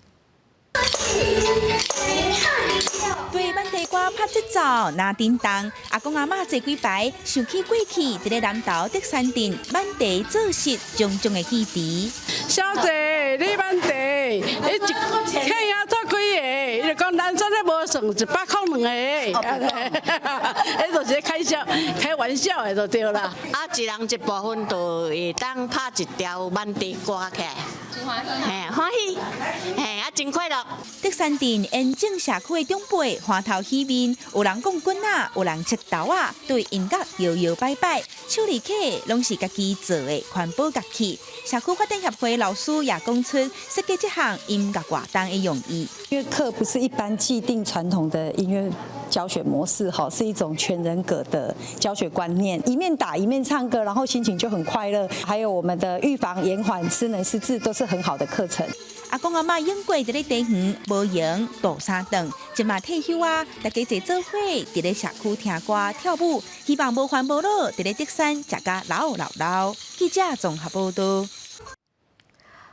對挽茶歌拍節奏，若振動，阿公阿嬤坐幾排，想起過去佇咧南投竹山鎮挽茶做穡種種的記憶。小姐，你挽茶，你一客仔做幾個？伊就講咱這咧無算100塊兩個，彼就是開笑開玩笑的就對啦。啊，一人一部分就會當拍一條挽茶歌起來，嘿，歡喜，嘿，啊，真快樂。竹山鎮煙井社區的長輩歡頭喜面，有人講滾仔，有人切豆仔，對音樂搖搖擺擺，手裡提攏是家己做的環保樂器。社區發展協會老師也講出設計這項音樂活動的用意。音樂課不是一般既定傳統的音樂教學模式，哈，是一種全人格的教學觀念，一面打一面唱歌，然後心情就很快樂。還有我們的預防、延緩失能失智，都是很好的課程。阿公阿嬤用過佇咧茶園無閒度三頓，這馬退休啊，大家坐做伙佇咧社區聽歌跳舞，希望無煩無惱佇咧竹山食甲老老老。記者綜合報道。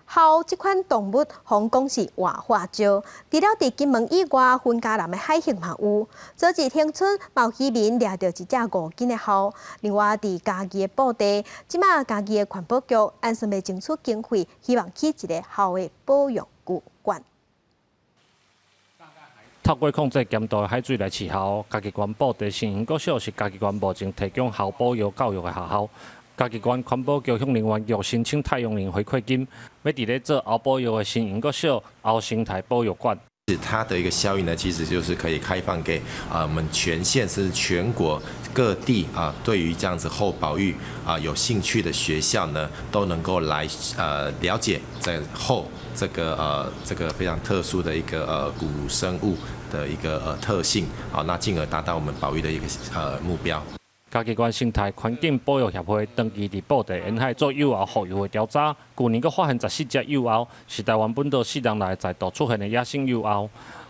鱟這款動物，予人講是活化石。除了佇金門以外，雲嘉南的海域嘛有。早日恆春嘛有漁民掠著一隻5斤的鱟。另外，佇嘉義的布袋，這馬嘉義的環保局按算欲爭取經費，希望起一個鱟的保育館。透過控制鹹度的海水來飼鱟，嘉義縣布袋新營國小是嘉義縣目前提供鱟保育教育的學校。嘉義縣環保局向能源局申請太陽能回饋金，欲佇咧做鱟保育的新營國小鱟生態保育館。是它的一個效應呢，其實就是可以開放給我們全縣甚至全國各地啊，對於這樣子鱟保育啊有興趣的學校呢，都能夠來了解在鱟這個非常特殊的一個古生物的一個特性，好，那進而達到我們保育的一個目標。嘉義縣生態環境保育協會長期佇布袋沿海做幼鱟復育的調查，舊年閣發現14隻幼鱟，是台灣本島4年內再度出現的野生幼鱟。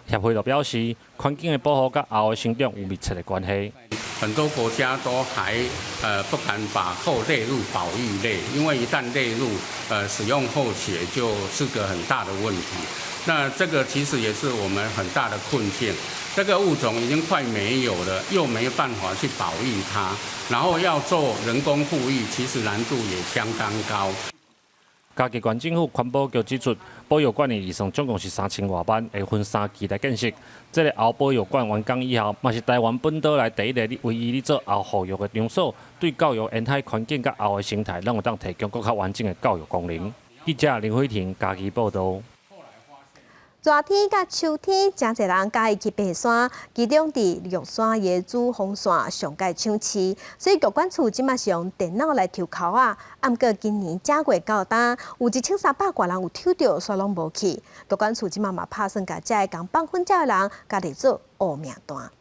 協會就表示，環境的保護佮鱟的生長有密切的關係。很多國家都還不敢把鱟列入保育類，因為一旦列入，使用鱟學就是個很大的問題。那這個其實也是我們很大的困境。這個物種已經快沒有了，又沒辦法去保育它，然後要做人工復育，其實難度也相當高。嘉義縣政府環保局指出，保育館的預算總共是3000外萬，會分三期來建設。這個鱟保育館完工以後，嘛是台灣本島內第一个唯一咧做鱟復育的場所，對教育沿海環境佮鱟的生態，攏會當提供閣較完整的教育功能。記者林慧婷嘉義報道。熱天佮秋天，誠濟人佮意去爬山，其中佇玉山的主峰線上蓋搶刺，所以玉管處這馬是用電腦來抽鬮仔。啊，毋過今年正月到今，有1300外人有抽著，煞攏無去。玉管處這馬嘛拍算共遮个共放粉鳥的人，共列做烏名單。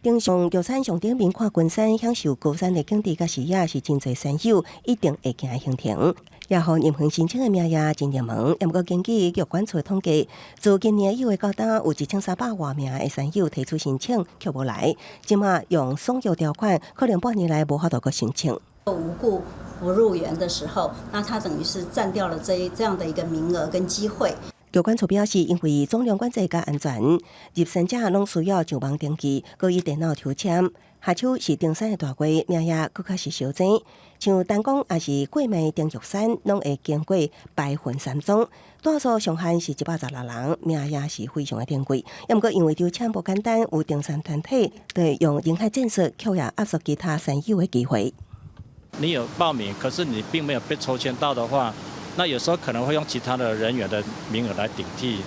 登上玉山上頂面看群山，享受高山的景致佮視野，是真濟山友一定會行的行程。也予入園申請的名額真熱門。毋過根據玉管處統計，自今年1月到今，有1300外名的山友提出申請，卻無來。這馬用爽約條款，可能半年來無法度閣申請。無故不入園的時候，那他等於是佔掉了這樣的一個名額跟機會。玉管處表示，因為總量管制佮安全，入山者攏需要上網登記，閣以電腦抽籤。夏秋是登山的大月，名也閣較是相爭。像丹江抑是過暝登玉山，攏會經過白雲山莊。大數上限是116人，名也是非常的珍貴。猶毋過因為抽籤無簡單，有登山團體就用人海戰術，卻也壓縮其他山友的機會。你有報名，可是你並沒有被抽籤到的話，那有時候可能會用其他的人員的名額來頂替。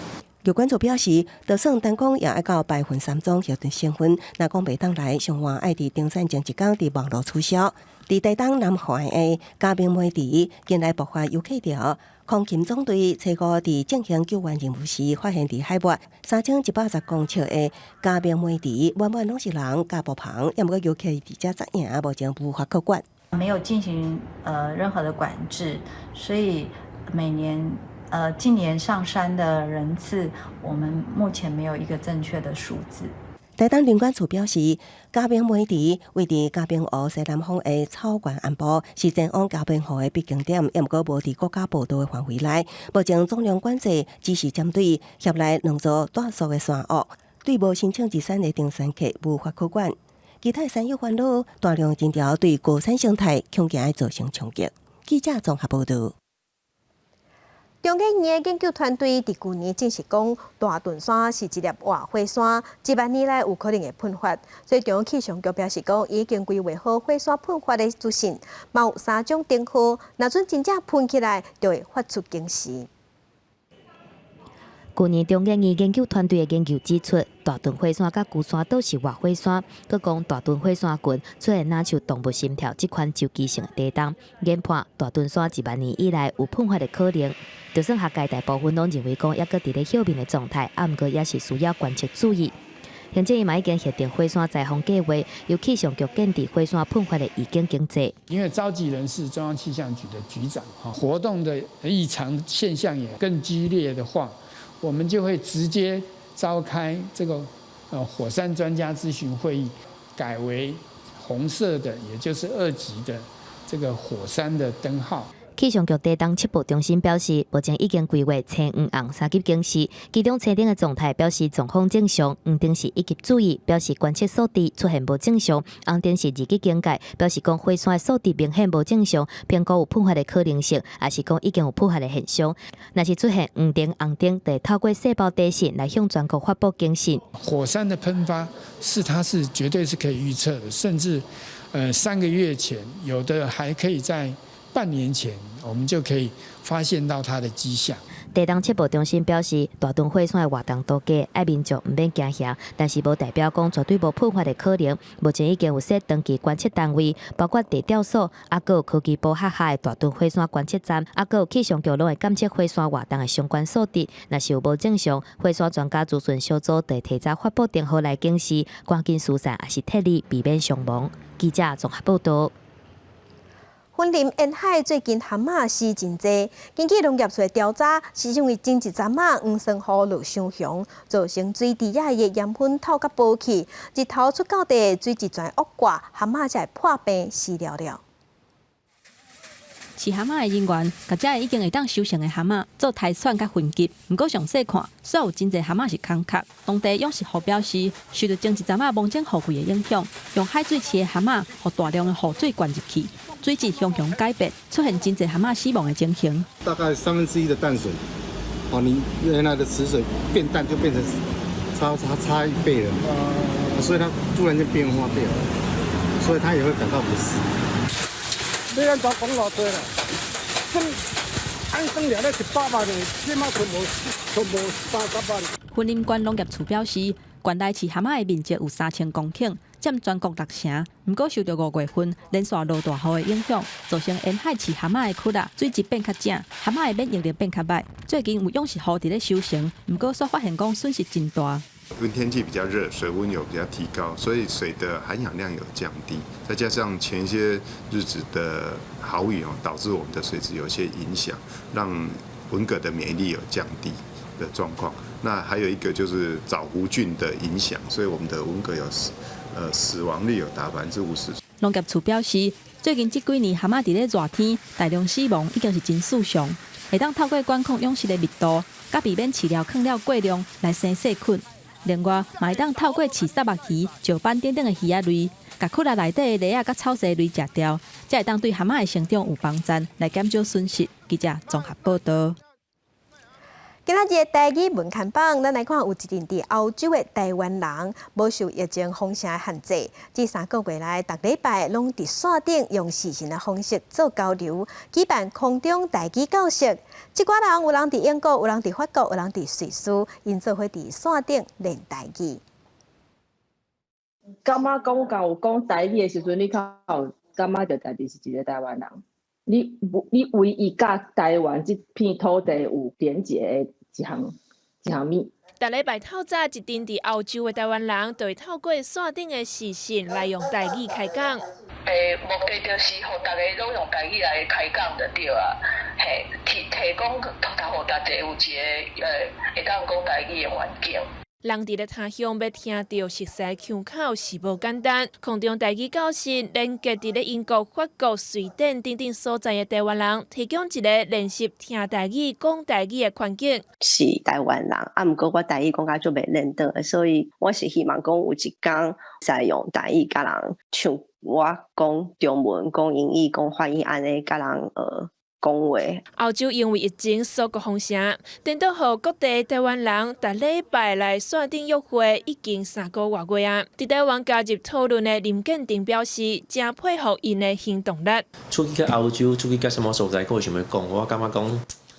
有關注表示，就算單講也愛到白雲山莊核對身份，若講袂當來，上晚愛佇登山前一工佇網路取消。佇台東南環的嘉明梅池，近來爆發遊客潮。空勤總隊初五佇進行救援任務時，發現佇海拔3110公尺的嘉明梅池，滿滿攏是人佮帳篷，猶毋過遊客佇遮紮營，目前無法可管。沒有進行任何的管制，所以每年。近年上山的人次，我們目前沒有一個正確的數字。台東林管處表示，嘉明梅池位佇嘉明湖西南方的草原鞍部，是前往嘉明湖的必經點，猶毋過無佇國家步道的範圍內。目前總量管制只是針對協內兩座大數的山岳，對無申請入山的登山客無法可管。其他山友煩惱，大量人潮對高山生態恐驚會造成衝擊。記者綜合報道。中研院的研究團隊佇舊年證實講，大屯山是一粒活火山，1萬年來有可能會噴發。所以中央氣象局表示講，已經規劃好火山噴發的資訊，嘛有三種燈號，若準真正噴起來，就會發出警示。舊年中研院研究團隊的研究指出，大屯火山佮龜山都是活火山，閣講大屯火山群出現若像動物心跳這款周期性的地動，研判大屯山1萬年以來有噴發的可能。就算學界大部分攏認為講，猶閣佇咧休眠的狀態，啊，毋過也是需要觀測注意。行政院嘛已經核定火山災防計劃，由氣象局建置火山噴發的預警機制。因為召集人是中央氣象局的局長，活動的異常現象也更激烈的話，我們就會直接召開這個火山專家諮詢會議，改為紅色的，也就是2級的這個火山的燈號。氣象局台東測報中心表示，目前已經規劃青、黃、紅三級警示，其中青燈的狀態表示狀況正常，黃燈是一級注意，表示觀測數值出現無正常；紅燈是二級警戒，表示講火山的數值明顯無正常，評估有噴發的可能性，抑是講已經有噴發的現象。若是出現黃燈、紅燈，就會透過細胞短訊來向全國發布警訊。火山的噴發是它是絕對是可以預測的，甚至3個月前，有的還可以在半年前，我們就可以發現到它的跡象。台東測報中心表示，大屯火山的活動度低，愛民眾毋免驚嚇，但是無代表講絕對無噴發的可能。目前已經有設長期觀測單位，包括地調所，啊，閣有科技部轄下的大屯火山觀測站，啊，閣有氣象局攏會監測火山活動的相關數值。若是有無正常，火山專家諮詢小組就會提早發布燈號來警示，趕緊疏散抑是撤離，避免傷亡。記者綜合報道。雲林沿海最近蚶仔死真濟，根據農業署的調查，是因為前一陣仔黃酸雨落傷強，造成水池仔的鹽分透甲薄去，日頭出到地，水質全惡化，蚶仔才會破病死了了。飼蚶仔的人員，共這已經會當收成的蚶仔做篩選佮分級。毋過詳細看，煞有真濟蚶仔是空殼。當地養殖戶表示，受著前一陣仔蒙頂雨季的影響，用海水飼的蚶仔，予大量的雨水灌入去，水質常常改變，出現真濟蚶仔死亡的情形。大概1/3的淡水，哦，你原來的池水變淡就變成差差差一倍了，所以它突然間變化變了，所以它也會感到不適。你按怎講偌濟啦？算按算了咧100萬的，起碼存無存無30萬。雲林縣農業處表示，縣內飼蚶仔的面積有3000公頃，佔全國六成。毋過受著5月份連續落大雨的影響，造成沿海飼蚶仔的區域水質變較正，蚶仔的免疫力變較䆀。最近有養殖戶佇咧收成，毋過煞發現講損失真大。因為天氣比較熱，水溫有比較提高，所以水的含氧量有降低。再加上前些日子的豪雨哦，導致我們的水質有些影響，讓文蛤的免疫力有降低的狀況。那還有一個就是藻弧菌的影響，所以我們的文蛤有死亡率有達50%。農業處表示，最近這幾年蚶仔佇咧熱天大量死亡，已經是真異常。會當透過管控養殖的密度，佮避免飼料放了過量來生細菌。另外，嘛會當透過飼虱目魚、石斑等等的魚仔類，共窟仔內底的螺仔佮草蛉類食掉，才會當對蚶仔的成長有幫助，來減少損失。記者綜合報道。今仔日台語文看榜，咱來看有一陣佇歐洲的台灣人，無受疫情封城的限制，這3個月來，逐禮拜攏佇線頂用視訊的方式做交流，舉辦空中台語教室。這寡人有人佇英國，有人佇法國，有人佇瑞士，𪜶做伙佇線頂練台語。感覺講到有講台語的時陣，你較有感覺著家己是一個台灣人。你唯一佮台灣這片土地有連結的一項一項物。逐禮拜透早，一陣佇歐洲的台灣人，就會透過線頂的視訊來用台語開講。欸，目的就是予逐家攏用台語來開講就對啊，嘿，提供予大家有一個會當講台語的環境。人佇咧他鄉欲聽著熟似的腔口是無簡單。空中台語教室連結佇咧英國、法國、瑞典等等所在的台灣人，提供一個練習聽台語、講台語的環境。是台灣人，啊，毋過我台語講甲足袂輪轉，所以我是希望講有一工會使用台語佮人像我講中文、講英語、講法語按呢佮人講話。歐洲因為疫情鎖國封城，顛倒予各地台灣人逐禮拜來線頂約會，已經3個外月啊。佇台灣加入討論的林建廷表示，誠佩服𪜶的行動力。出去到歐洲，出去到啥物所在，閣會想欲講，我感覺講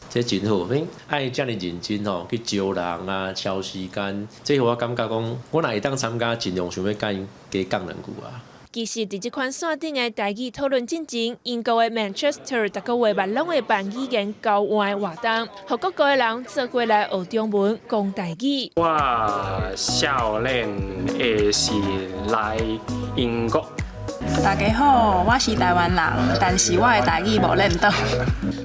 這真好，恁愛遮爾認真吼，去招人啊，敲時間，這予我感覺講，我若會當參加，盡量想欲共𪜶加講兩句啊。其實，佇這款線頂的台語討論進前，英國的 Manchester 逐個月嘛攏會辦語言交換的活動，予各國的人做伙來學中文、講台語。我少年的是來英國。大家好，我是台灣人，但是我的台語無輪轉。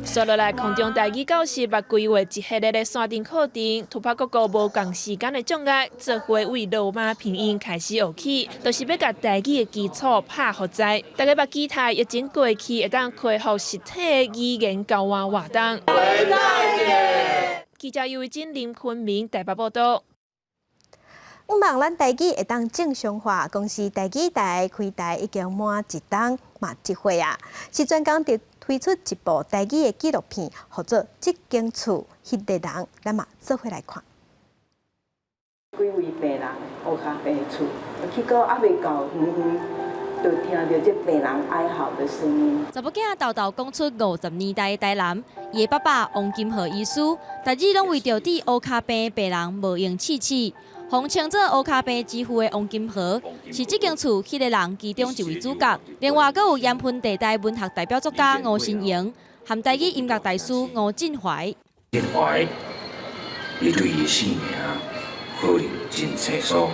紲落來空中台語教室，嘛規劃一系列的線頂課程，突破各國無仝時間的障礙，做伙為羅馬拼音開始學起，就是欲共台語的基礎拍予知。大家嘛期待疫情過去，會當恢復實體的語言交換活動。記者尤維珍、林坤明台北報道。向望咱台語會當正常化，公視台語台開台已經滿一冬嘛一歲啊，是專工佇推出一部台語的紀錄片，號做《這間厝彼个人》，咱嘛做伙來看。幾位病人烏跤病厝，去到猶未到遠遠，就聽著這病人哀嚎的聲音。查某囝沓沓講出50年代的台南，伊的爸爸王金河醫師，逐日攏為著治烏跤病病人無閒刺刺。予稱做烏跤病之父的王金河，是這間厝彼个人其中一位主角。另外，閣有鹽分地帶文學代表作家吳新榮，和台語音樂大師吳振懷。振懷，伊對伊性命可能真清楚。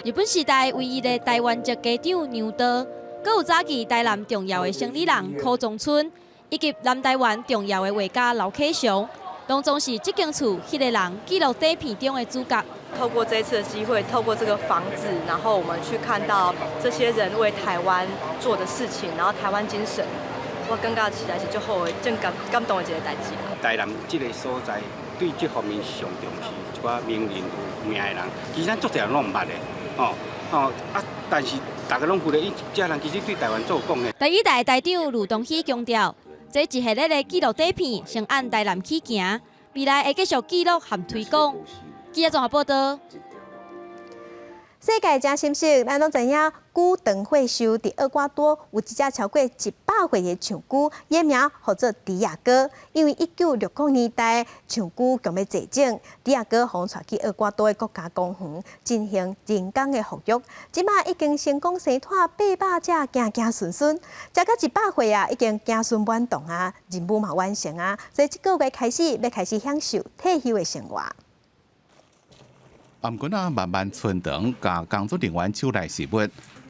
日本時代唯一的台灣籍家長楊道，閣有早期台南重要的生理人柯宗春，以及南台灣重要的畫家劉啟祥，攏總是這間厝彼个人紀錄短片中的主角。透過這次的機會，透過這個房子，然後我們去看到這些人為台灣做的事情，然後台灣精神，我感覺實在是足好的，真感動的一個代誌。台南這個所在對這方面上重視一寡名人有名的人，其實咱足濟人攏毋捌的，哦哦啊，但是大家攏負責，伊這人其實對台灣做貢獻。台語台台長呂東喜強調，這一系列的紀錄短片先按台南起行，未來會繼續記錄和推廣。記者綜合報道。世界誠心適，咱攏知影龜長血壽佇厄瓜多有一隻超過100歲的長龜，伊名號做迪亞哥。因為1960年代長龜強欲絕種，迪亞哥予𤆬去厄瓜多的國家公園進行人工的復育，這馬已經成功生湠800隻子子孫孫，食到100歲啊，已經子孫滿堂啊，任務嘛完成啊，所以這個月開始欲開始享受退休的生活。啊，毋過啊，慢慢伸長，共工作人員手內食物。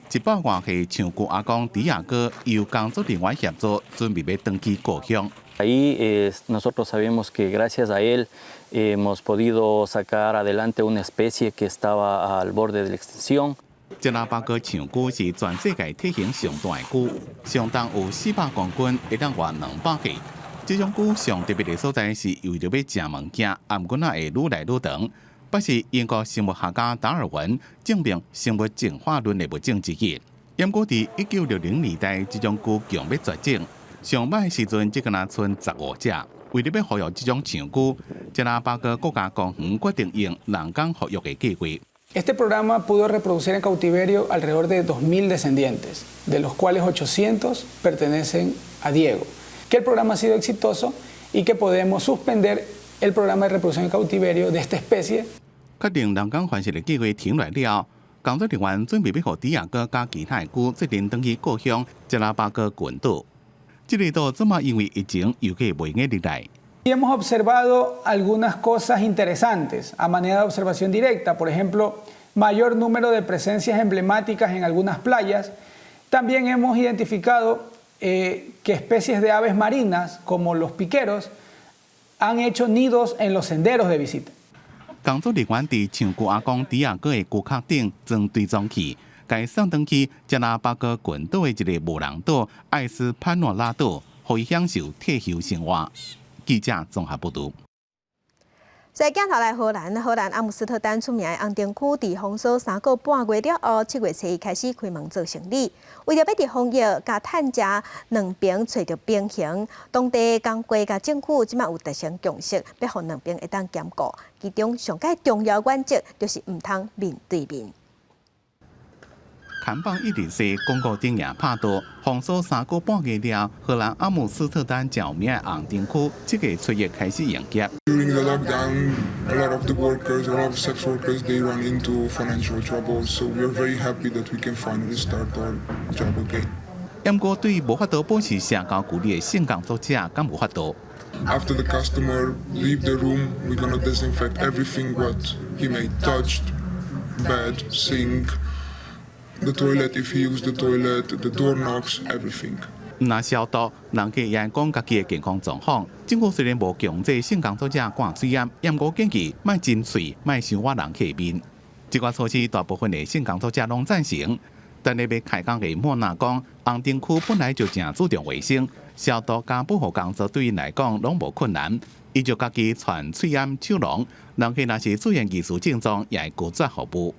100外歲長龜阿公迪亞哥由工作人員協助，準備欲轉去故鄉。 Ahí nosotros sabemos que gracias a él hemos podido sacar adelante una especie que estaba al borde de la extinción。加拉巴哥長龜是全世界體型上大的龜，上重有400公斤，會當活200歲。這種龜上特別的所在是為著欲食物件，啊，毋過若會愈來愈長。捌是英國生物學家達爾文證明生物進化論的物種之一。毋過佇1960年代，這種龜強欲絕種，上擺時陣只敢若賰15隻。為著欲保育這種長龜，加拉巴哥國家公園決定用人工復育的計劃。 Este programa pudo reproducir en cautiverio alrededor de 2.000 descendientes, de los cuales 800 pertenecen a Diego. Que el programa ha sido exitoso y que podemos suspender el programa de reproducción en cautiverio de esta especie. 確定人工繁殖的計劃停落了，工作人員準備欲予迪亞哥佮其他的龜做陣轉去故鄉加拉巴哥群島。這个島這馬因為疫情遊客袂用入來。 Y hemos observado algunas cosas interesantes a manera de observación directa, por ejemplo, mayor número de presencias emblemáticas en algunas playas. También hemos identificado que especies de aves marinas, como los piqueros, han hecho nidos en los senderos de visita. 工作人員佇長龜阿公迪亞哥的龜殼頂裝追蹤器，共送轉去加拉巴哥群島的一个無人島愛斯潘諾拉島，予伊享受退休生活。記者綜合報導。在鏡頭來荷蘭，荷蘭阿姆斯特丹出名的紅燈區，佇封鎖3個半月了後，7月初一開始開門做生意。為著欲佇防疫佮趁食兩邊揣著平衡，當地工會佮政府這馬有達成共識，欲予兩邊會當兼顧。其中上蓋重要原則就是毋通面對面。看板一直說廣告頂也拍倒，封鎖3個半月了，荷蘭阿姆斯特丹著名的紅燈區，7月初一開始營業。 During the lockdown, a lot of the workers, a lot of sex workers, they run into financial trouble. So we are very happy that we can finally start our job again. 毋過對無法度保持社交距離的性工作者，敢無法度？ After the customer leave the room, we're gonna disinfect everything what he may touched, bed, sink, the toilet if he used the toilet, the doorknobs, everything. 毋若消毒，人客也愛講家己的健康狀況。政府雖然無強制性工作者掛喙罨，毋過建議莫親喙，莫傷倚人客面。這寡措施大部分的性工作者攏贊成，但係欲開工的莫娜講，紅燈區本來就誠注重衛生，消毒佮保護工作對𪜶來講攏無困難。伊就家己穿喙罨手籠，人客若是出現疑似症狀，也會拒絕服務。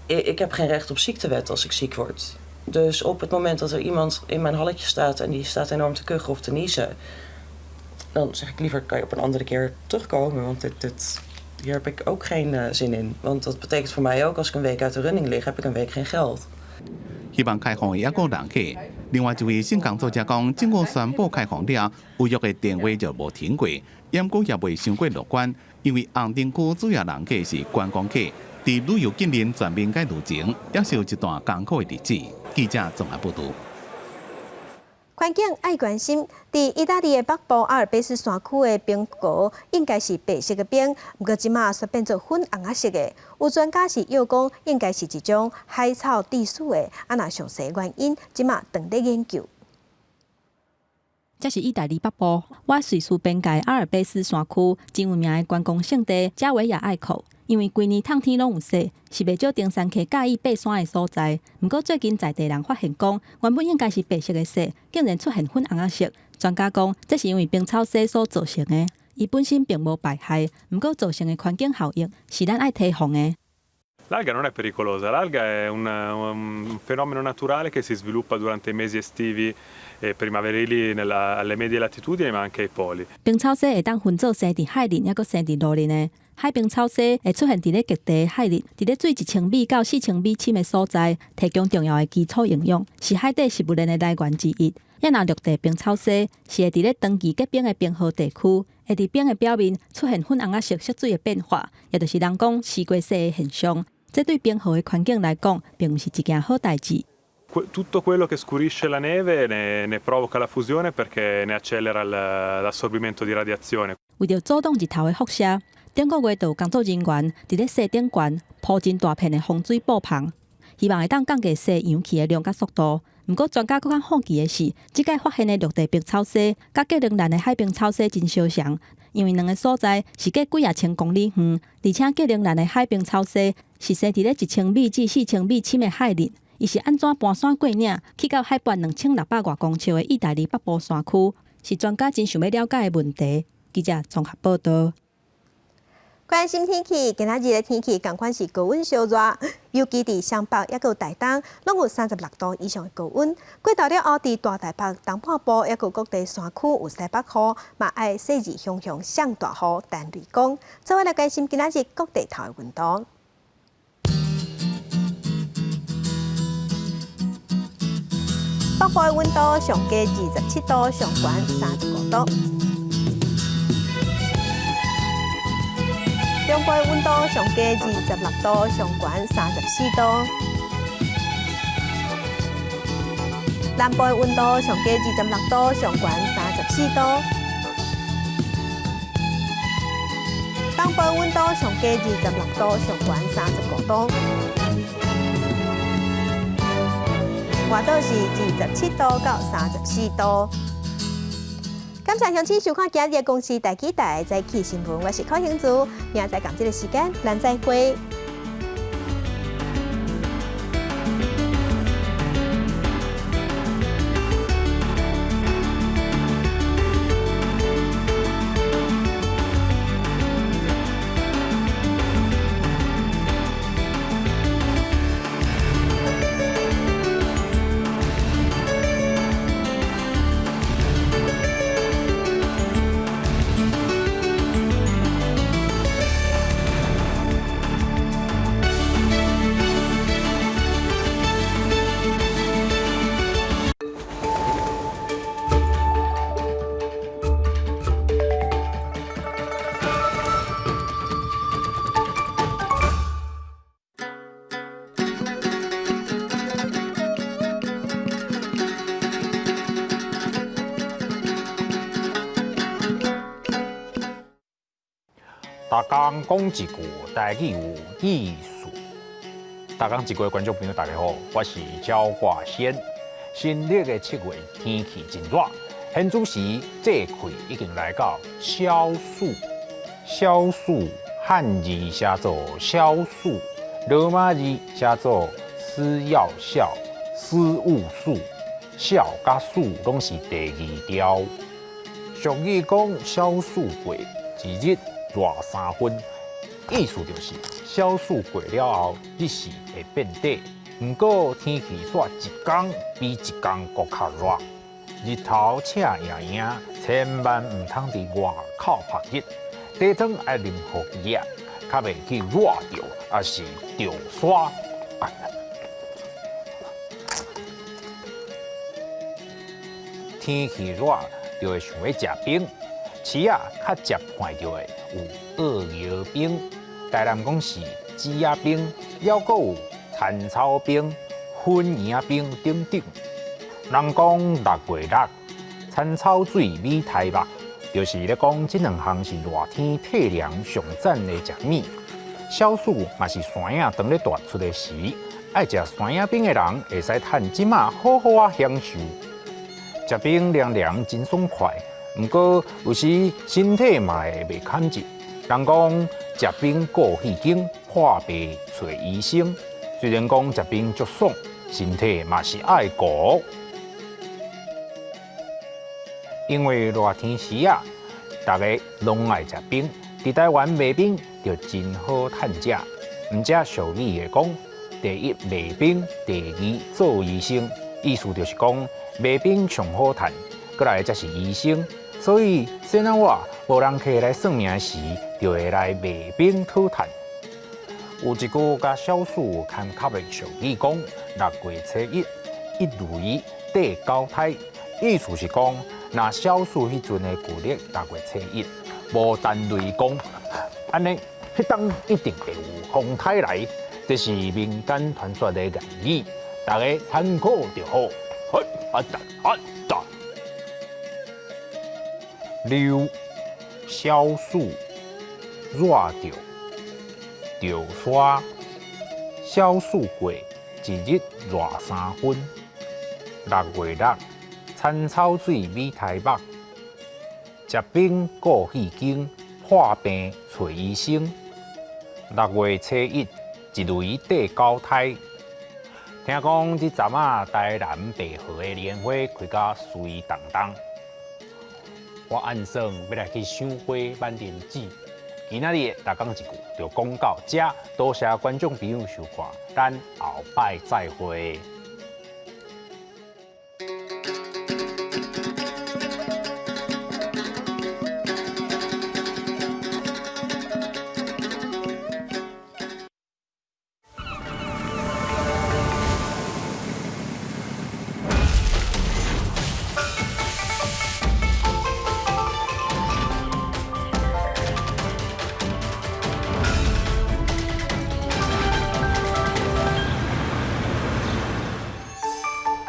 Ik heb geen recht op ziektewet als ik ziek word. Dus op het moment dat er iemand in mijn halletje staat en die staat enorm te kuchen of te niezen, dan zeg ik liever: kan je op een andere keer terugkomen, want hier heb ik ook geen zin in. Want dat betekent voor mij ook, als ik een week uit de running lig, heb ik een week geen geld. 希望開放的猶閣人客。另外一位性工作者講，政府宣布開放了，預約的電話就無停過，毋過也袂傷過樂觀，因為紅燈區主要人客是觀光客，佇旅遊禁令全面解除前，猶是有一段艱苦的日子。記者綜合報導。環境愛關心，佇意大利的北部阿爾卑斯山區的冰河應該是白色的冰，毋過這馬卻變做粉紅仔色的。有專家是臆講，應該是一種海草致死的。啊，若詳細原因，這馬正佇研究。這是意大利北部倚瑞士邊界阿爾卑斯山區真有名的觀光勝地加維亞隘口。因為規年透天攏有雪，是袂少登山客佮意爬山的所在。毋過最近在地人發現講，原本應該是白色的雪，竟然出現粉紅仔色。專家講，這是因為冰草洗所造成的，伊本身並無排害，毋過造成的環境效應是咱愛提防的。 L'alga non è pericolosa, l'alga è un fenomeno naturale che si sviluppa durante i mesi estivi e primaverili alle medie latitudini ma anche ai poli. 冰草洗會當分做生佇海裡，抑閣生佇陸裡的。海冰草洗會出現佇咧極地海裡，佇咧水1000米到4000米深的所在，提供重要的基礎營養，是海底食物鏈的來源之一。抑若陸地冰草洗是會佇咧長期結冰的冰河地區，會佇冰的表面出現粉紅仔色色水的變化，也就是人講西瓜洗的現象。這對冰河的環境來講，並毋是一件好代誌。 Tutto quello che scurisce la neve ne provoca la fusione perché ne accelera l'assorbimento di radiazione. 為著阻擋日頭的輻射，頂個月就有工作人員佇咧雪頂懸鋪真大片的防水布帆，希望會當降低雪融去的量佮速度。毋過專家閣較好奇的是，這擺發現的陸地冰草洗，佮格陵蘭的海冰草洗真相像，因為兩个所在是隔幾仔千公里遠，而且格陵蘭的海冰草洗是生佇咧1000米至4000米深的海裡，伊是按怎搬山過嶺去到海拔2600外公尺的意大利北部山區，是專家真想欲了解的問題。記者綜合報導。關心天氣，今仔日的天氣仝款是高溫燒熱，尤其佇雙北抑閣有台東，攏有36度以上的高溫。過晝了後，佇大台北東半部抑閣有各地山區有西北雨，嘛愛細緻雄雄上大雨、等雷公。做伙來關心今仔日各地頭的溫度。北部的溫度上低27度，上懸35度。中部的溫度上低26度，上懸34度。南部的溫度上低26度，上懸34度。東部的溫度上低26度，上懸35度。外島是27度到34度。感謝鄉親收看今日的公視台語台早起新聞，我是柯興珠，明仔載仝這個時間，咱再會。逐工講一句台語有意思。逐工一句觀眾朋友，大家好，我是焦掛先。新曆的七月天氣真熱，現此時節氣已經來到小暑。小暑漢字寫做小暑，羅馬字寫做施藥孝，施物數，孝佮暑攏是第二調。俗語講小暑過，一日熱三分，意思就是小暑過了後，日時會變短。毋過天氣煞一工比一工閣較熱，日頭赤炎炎，千萬毋通佇外口曝日。茶湯愛啉予熱，較袂去熱著，抑是著沙。天氣熱就會想欲食冰，市仔較捷看著的有澳搖冰，台南講是枝仔冰，抑閣有田草冰、粉圓仔冰等等。人講六月六，田草水米苔目，就是咧講這兩項是熱天退涼上讚的食物。小暑嘛是山仔當咧大出的時，愛食山仔冰的人會使趁這馬好好仔享受。食冰涼涼真爽快，毋過有時身體嘛會袂堪熱。人講食冰顧肺經，破病揣醫生。雖然講食冰足爽，身體嘛是愛顧。因為熱天時啊，大家攏愛食冰，佇台灣賣冰就真好趁食。毋只俗語會講，第一賣冰，第二做醫生，意思就是講賣冰上好趁，閣來才是醫生。所以，先仔我無人客來算命時，就會來賣冰討趁。有一句佮小暑有牽涉的俗語講：六月初一，一雷綴九胎，意思是講，若小暑彼陣的舊曆六月初一，無彈雷公，按呢，彼當一定會有風颱來。這是民間傳說的諺語，大家參考就好。好，阿達阿達。六小暑熱著著沙，小暑過，一日熱三分。六月六，田草水米苔目。食冰顧肺經，破病揣醫生。六月初一，一雷綴九胎。聽講這陣仔台南白河的蓮花開甲媠當當。我按算欲來去賞花挽蓮子，今仔日的逐工一句就講到遮，多謝觀眾朋友收看，咱後擺再會。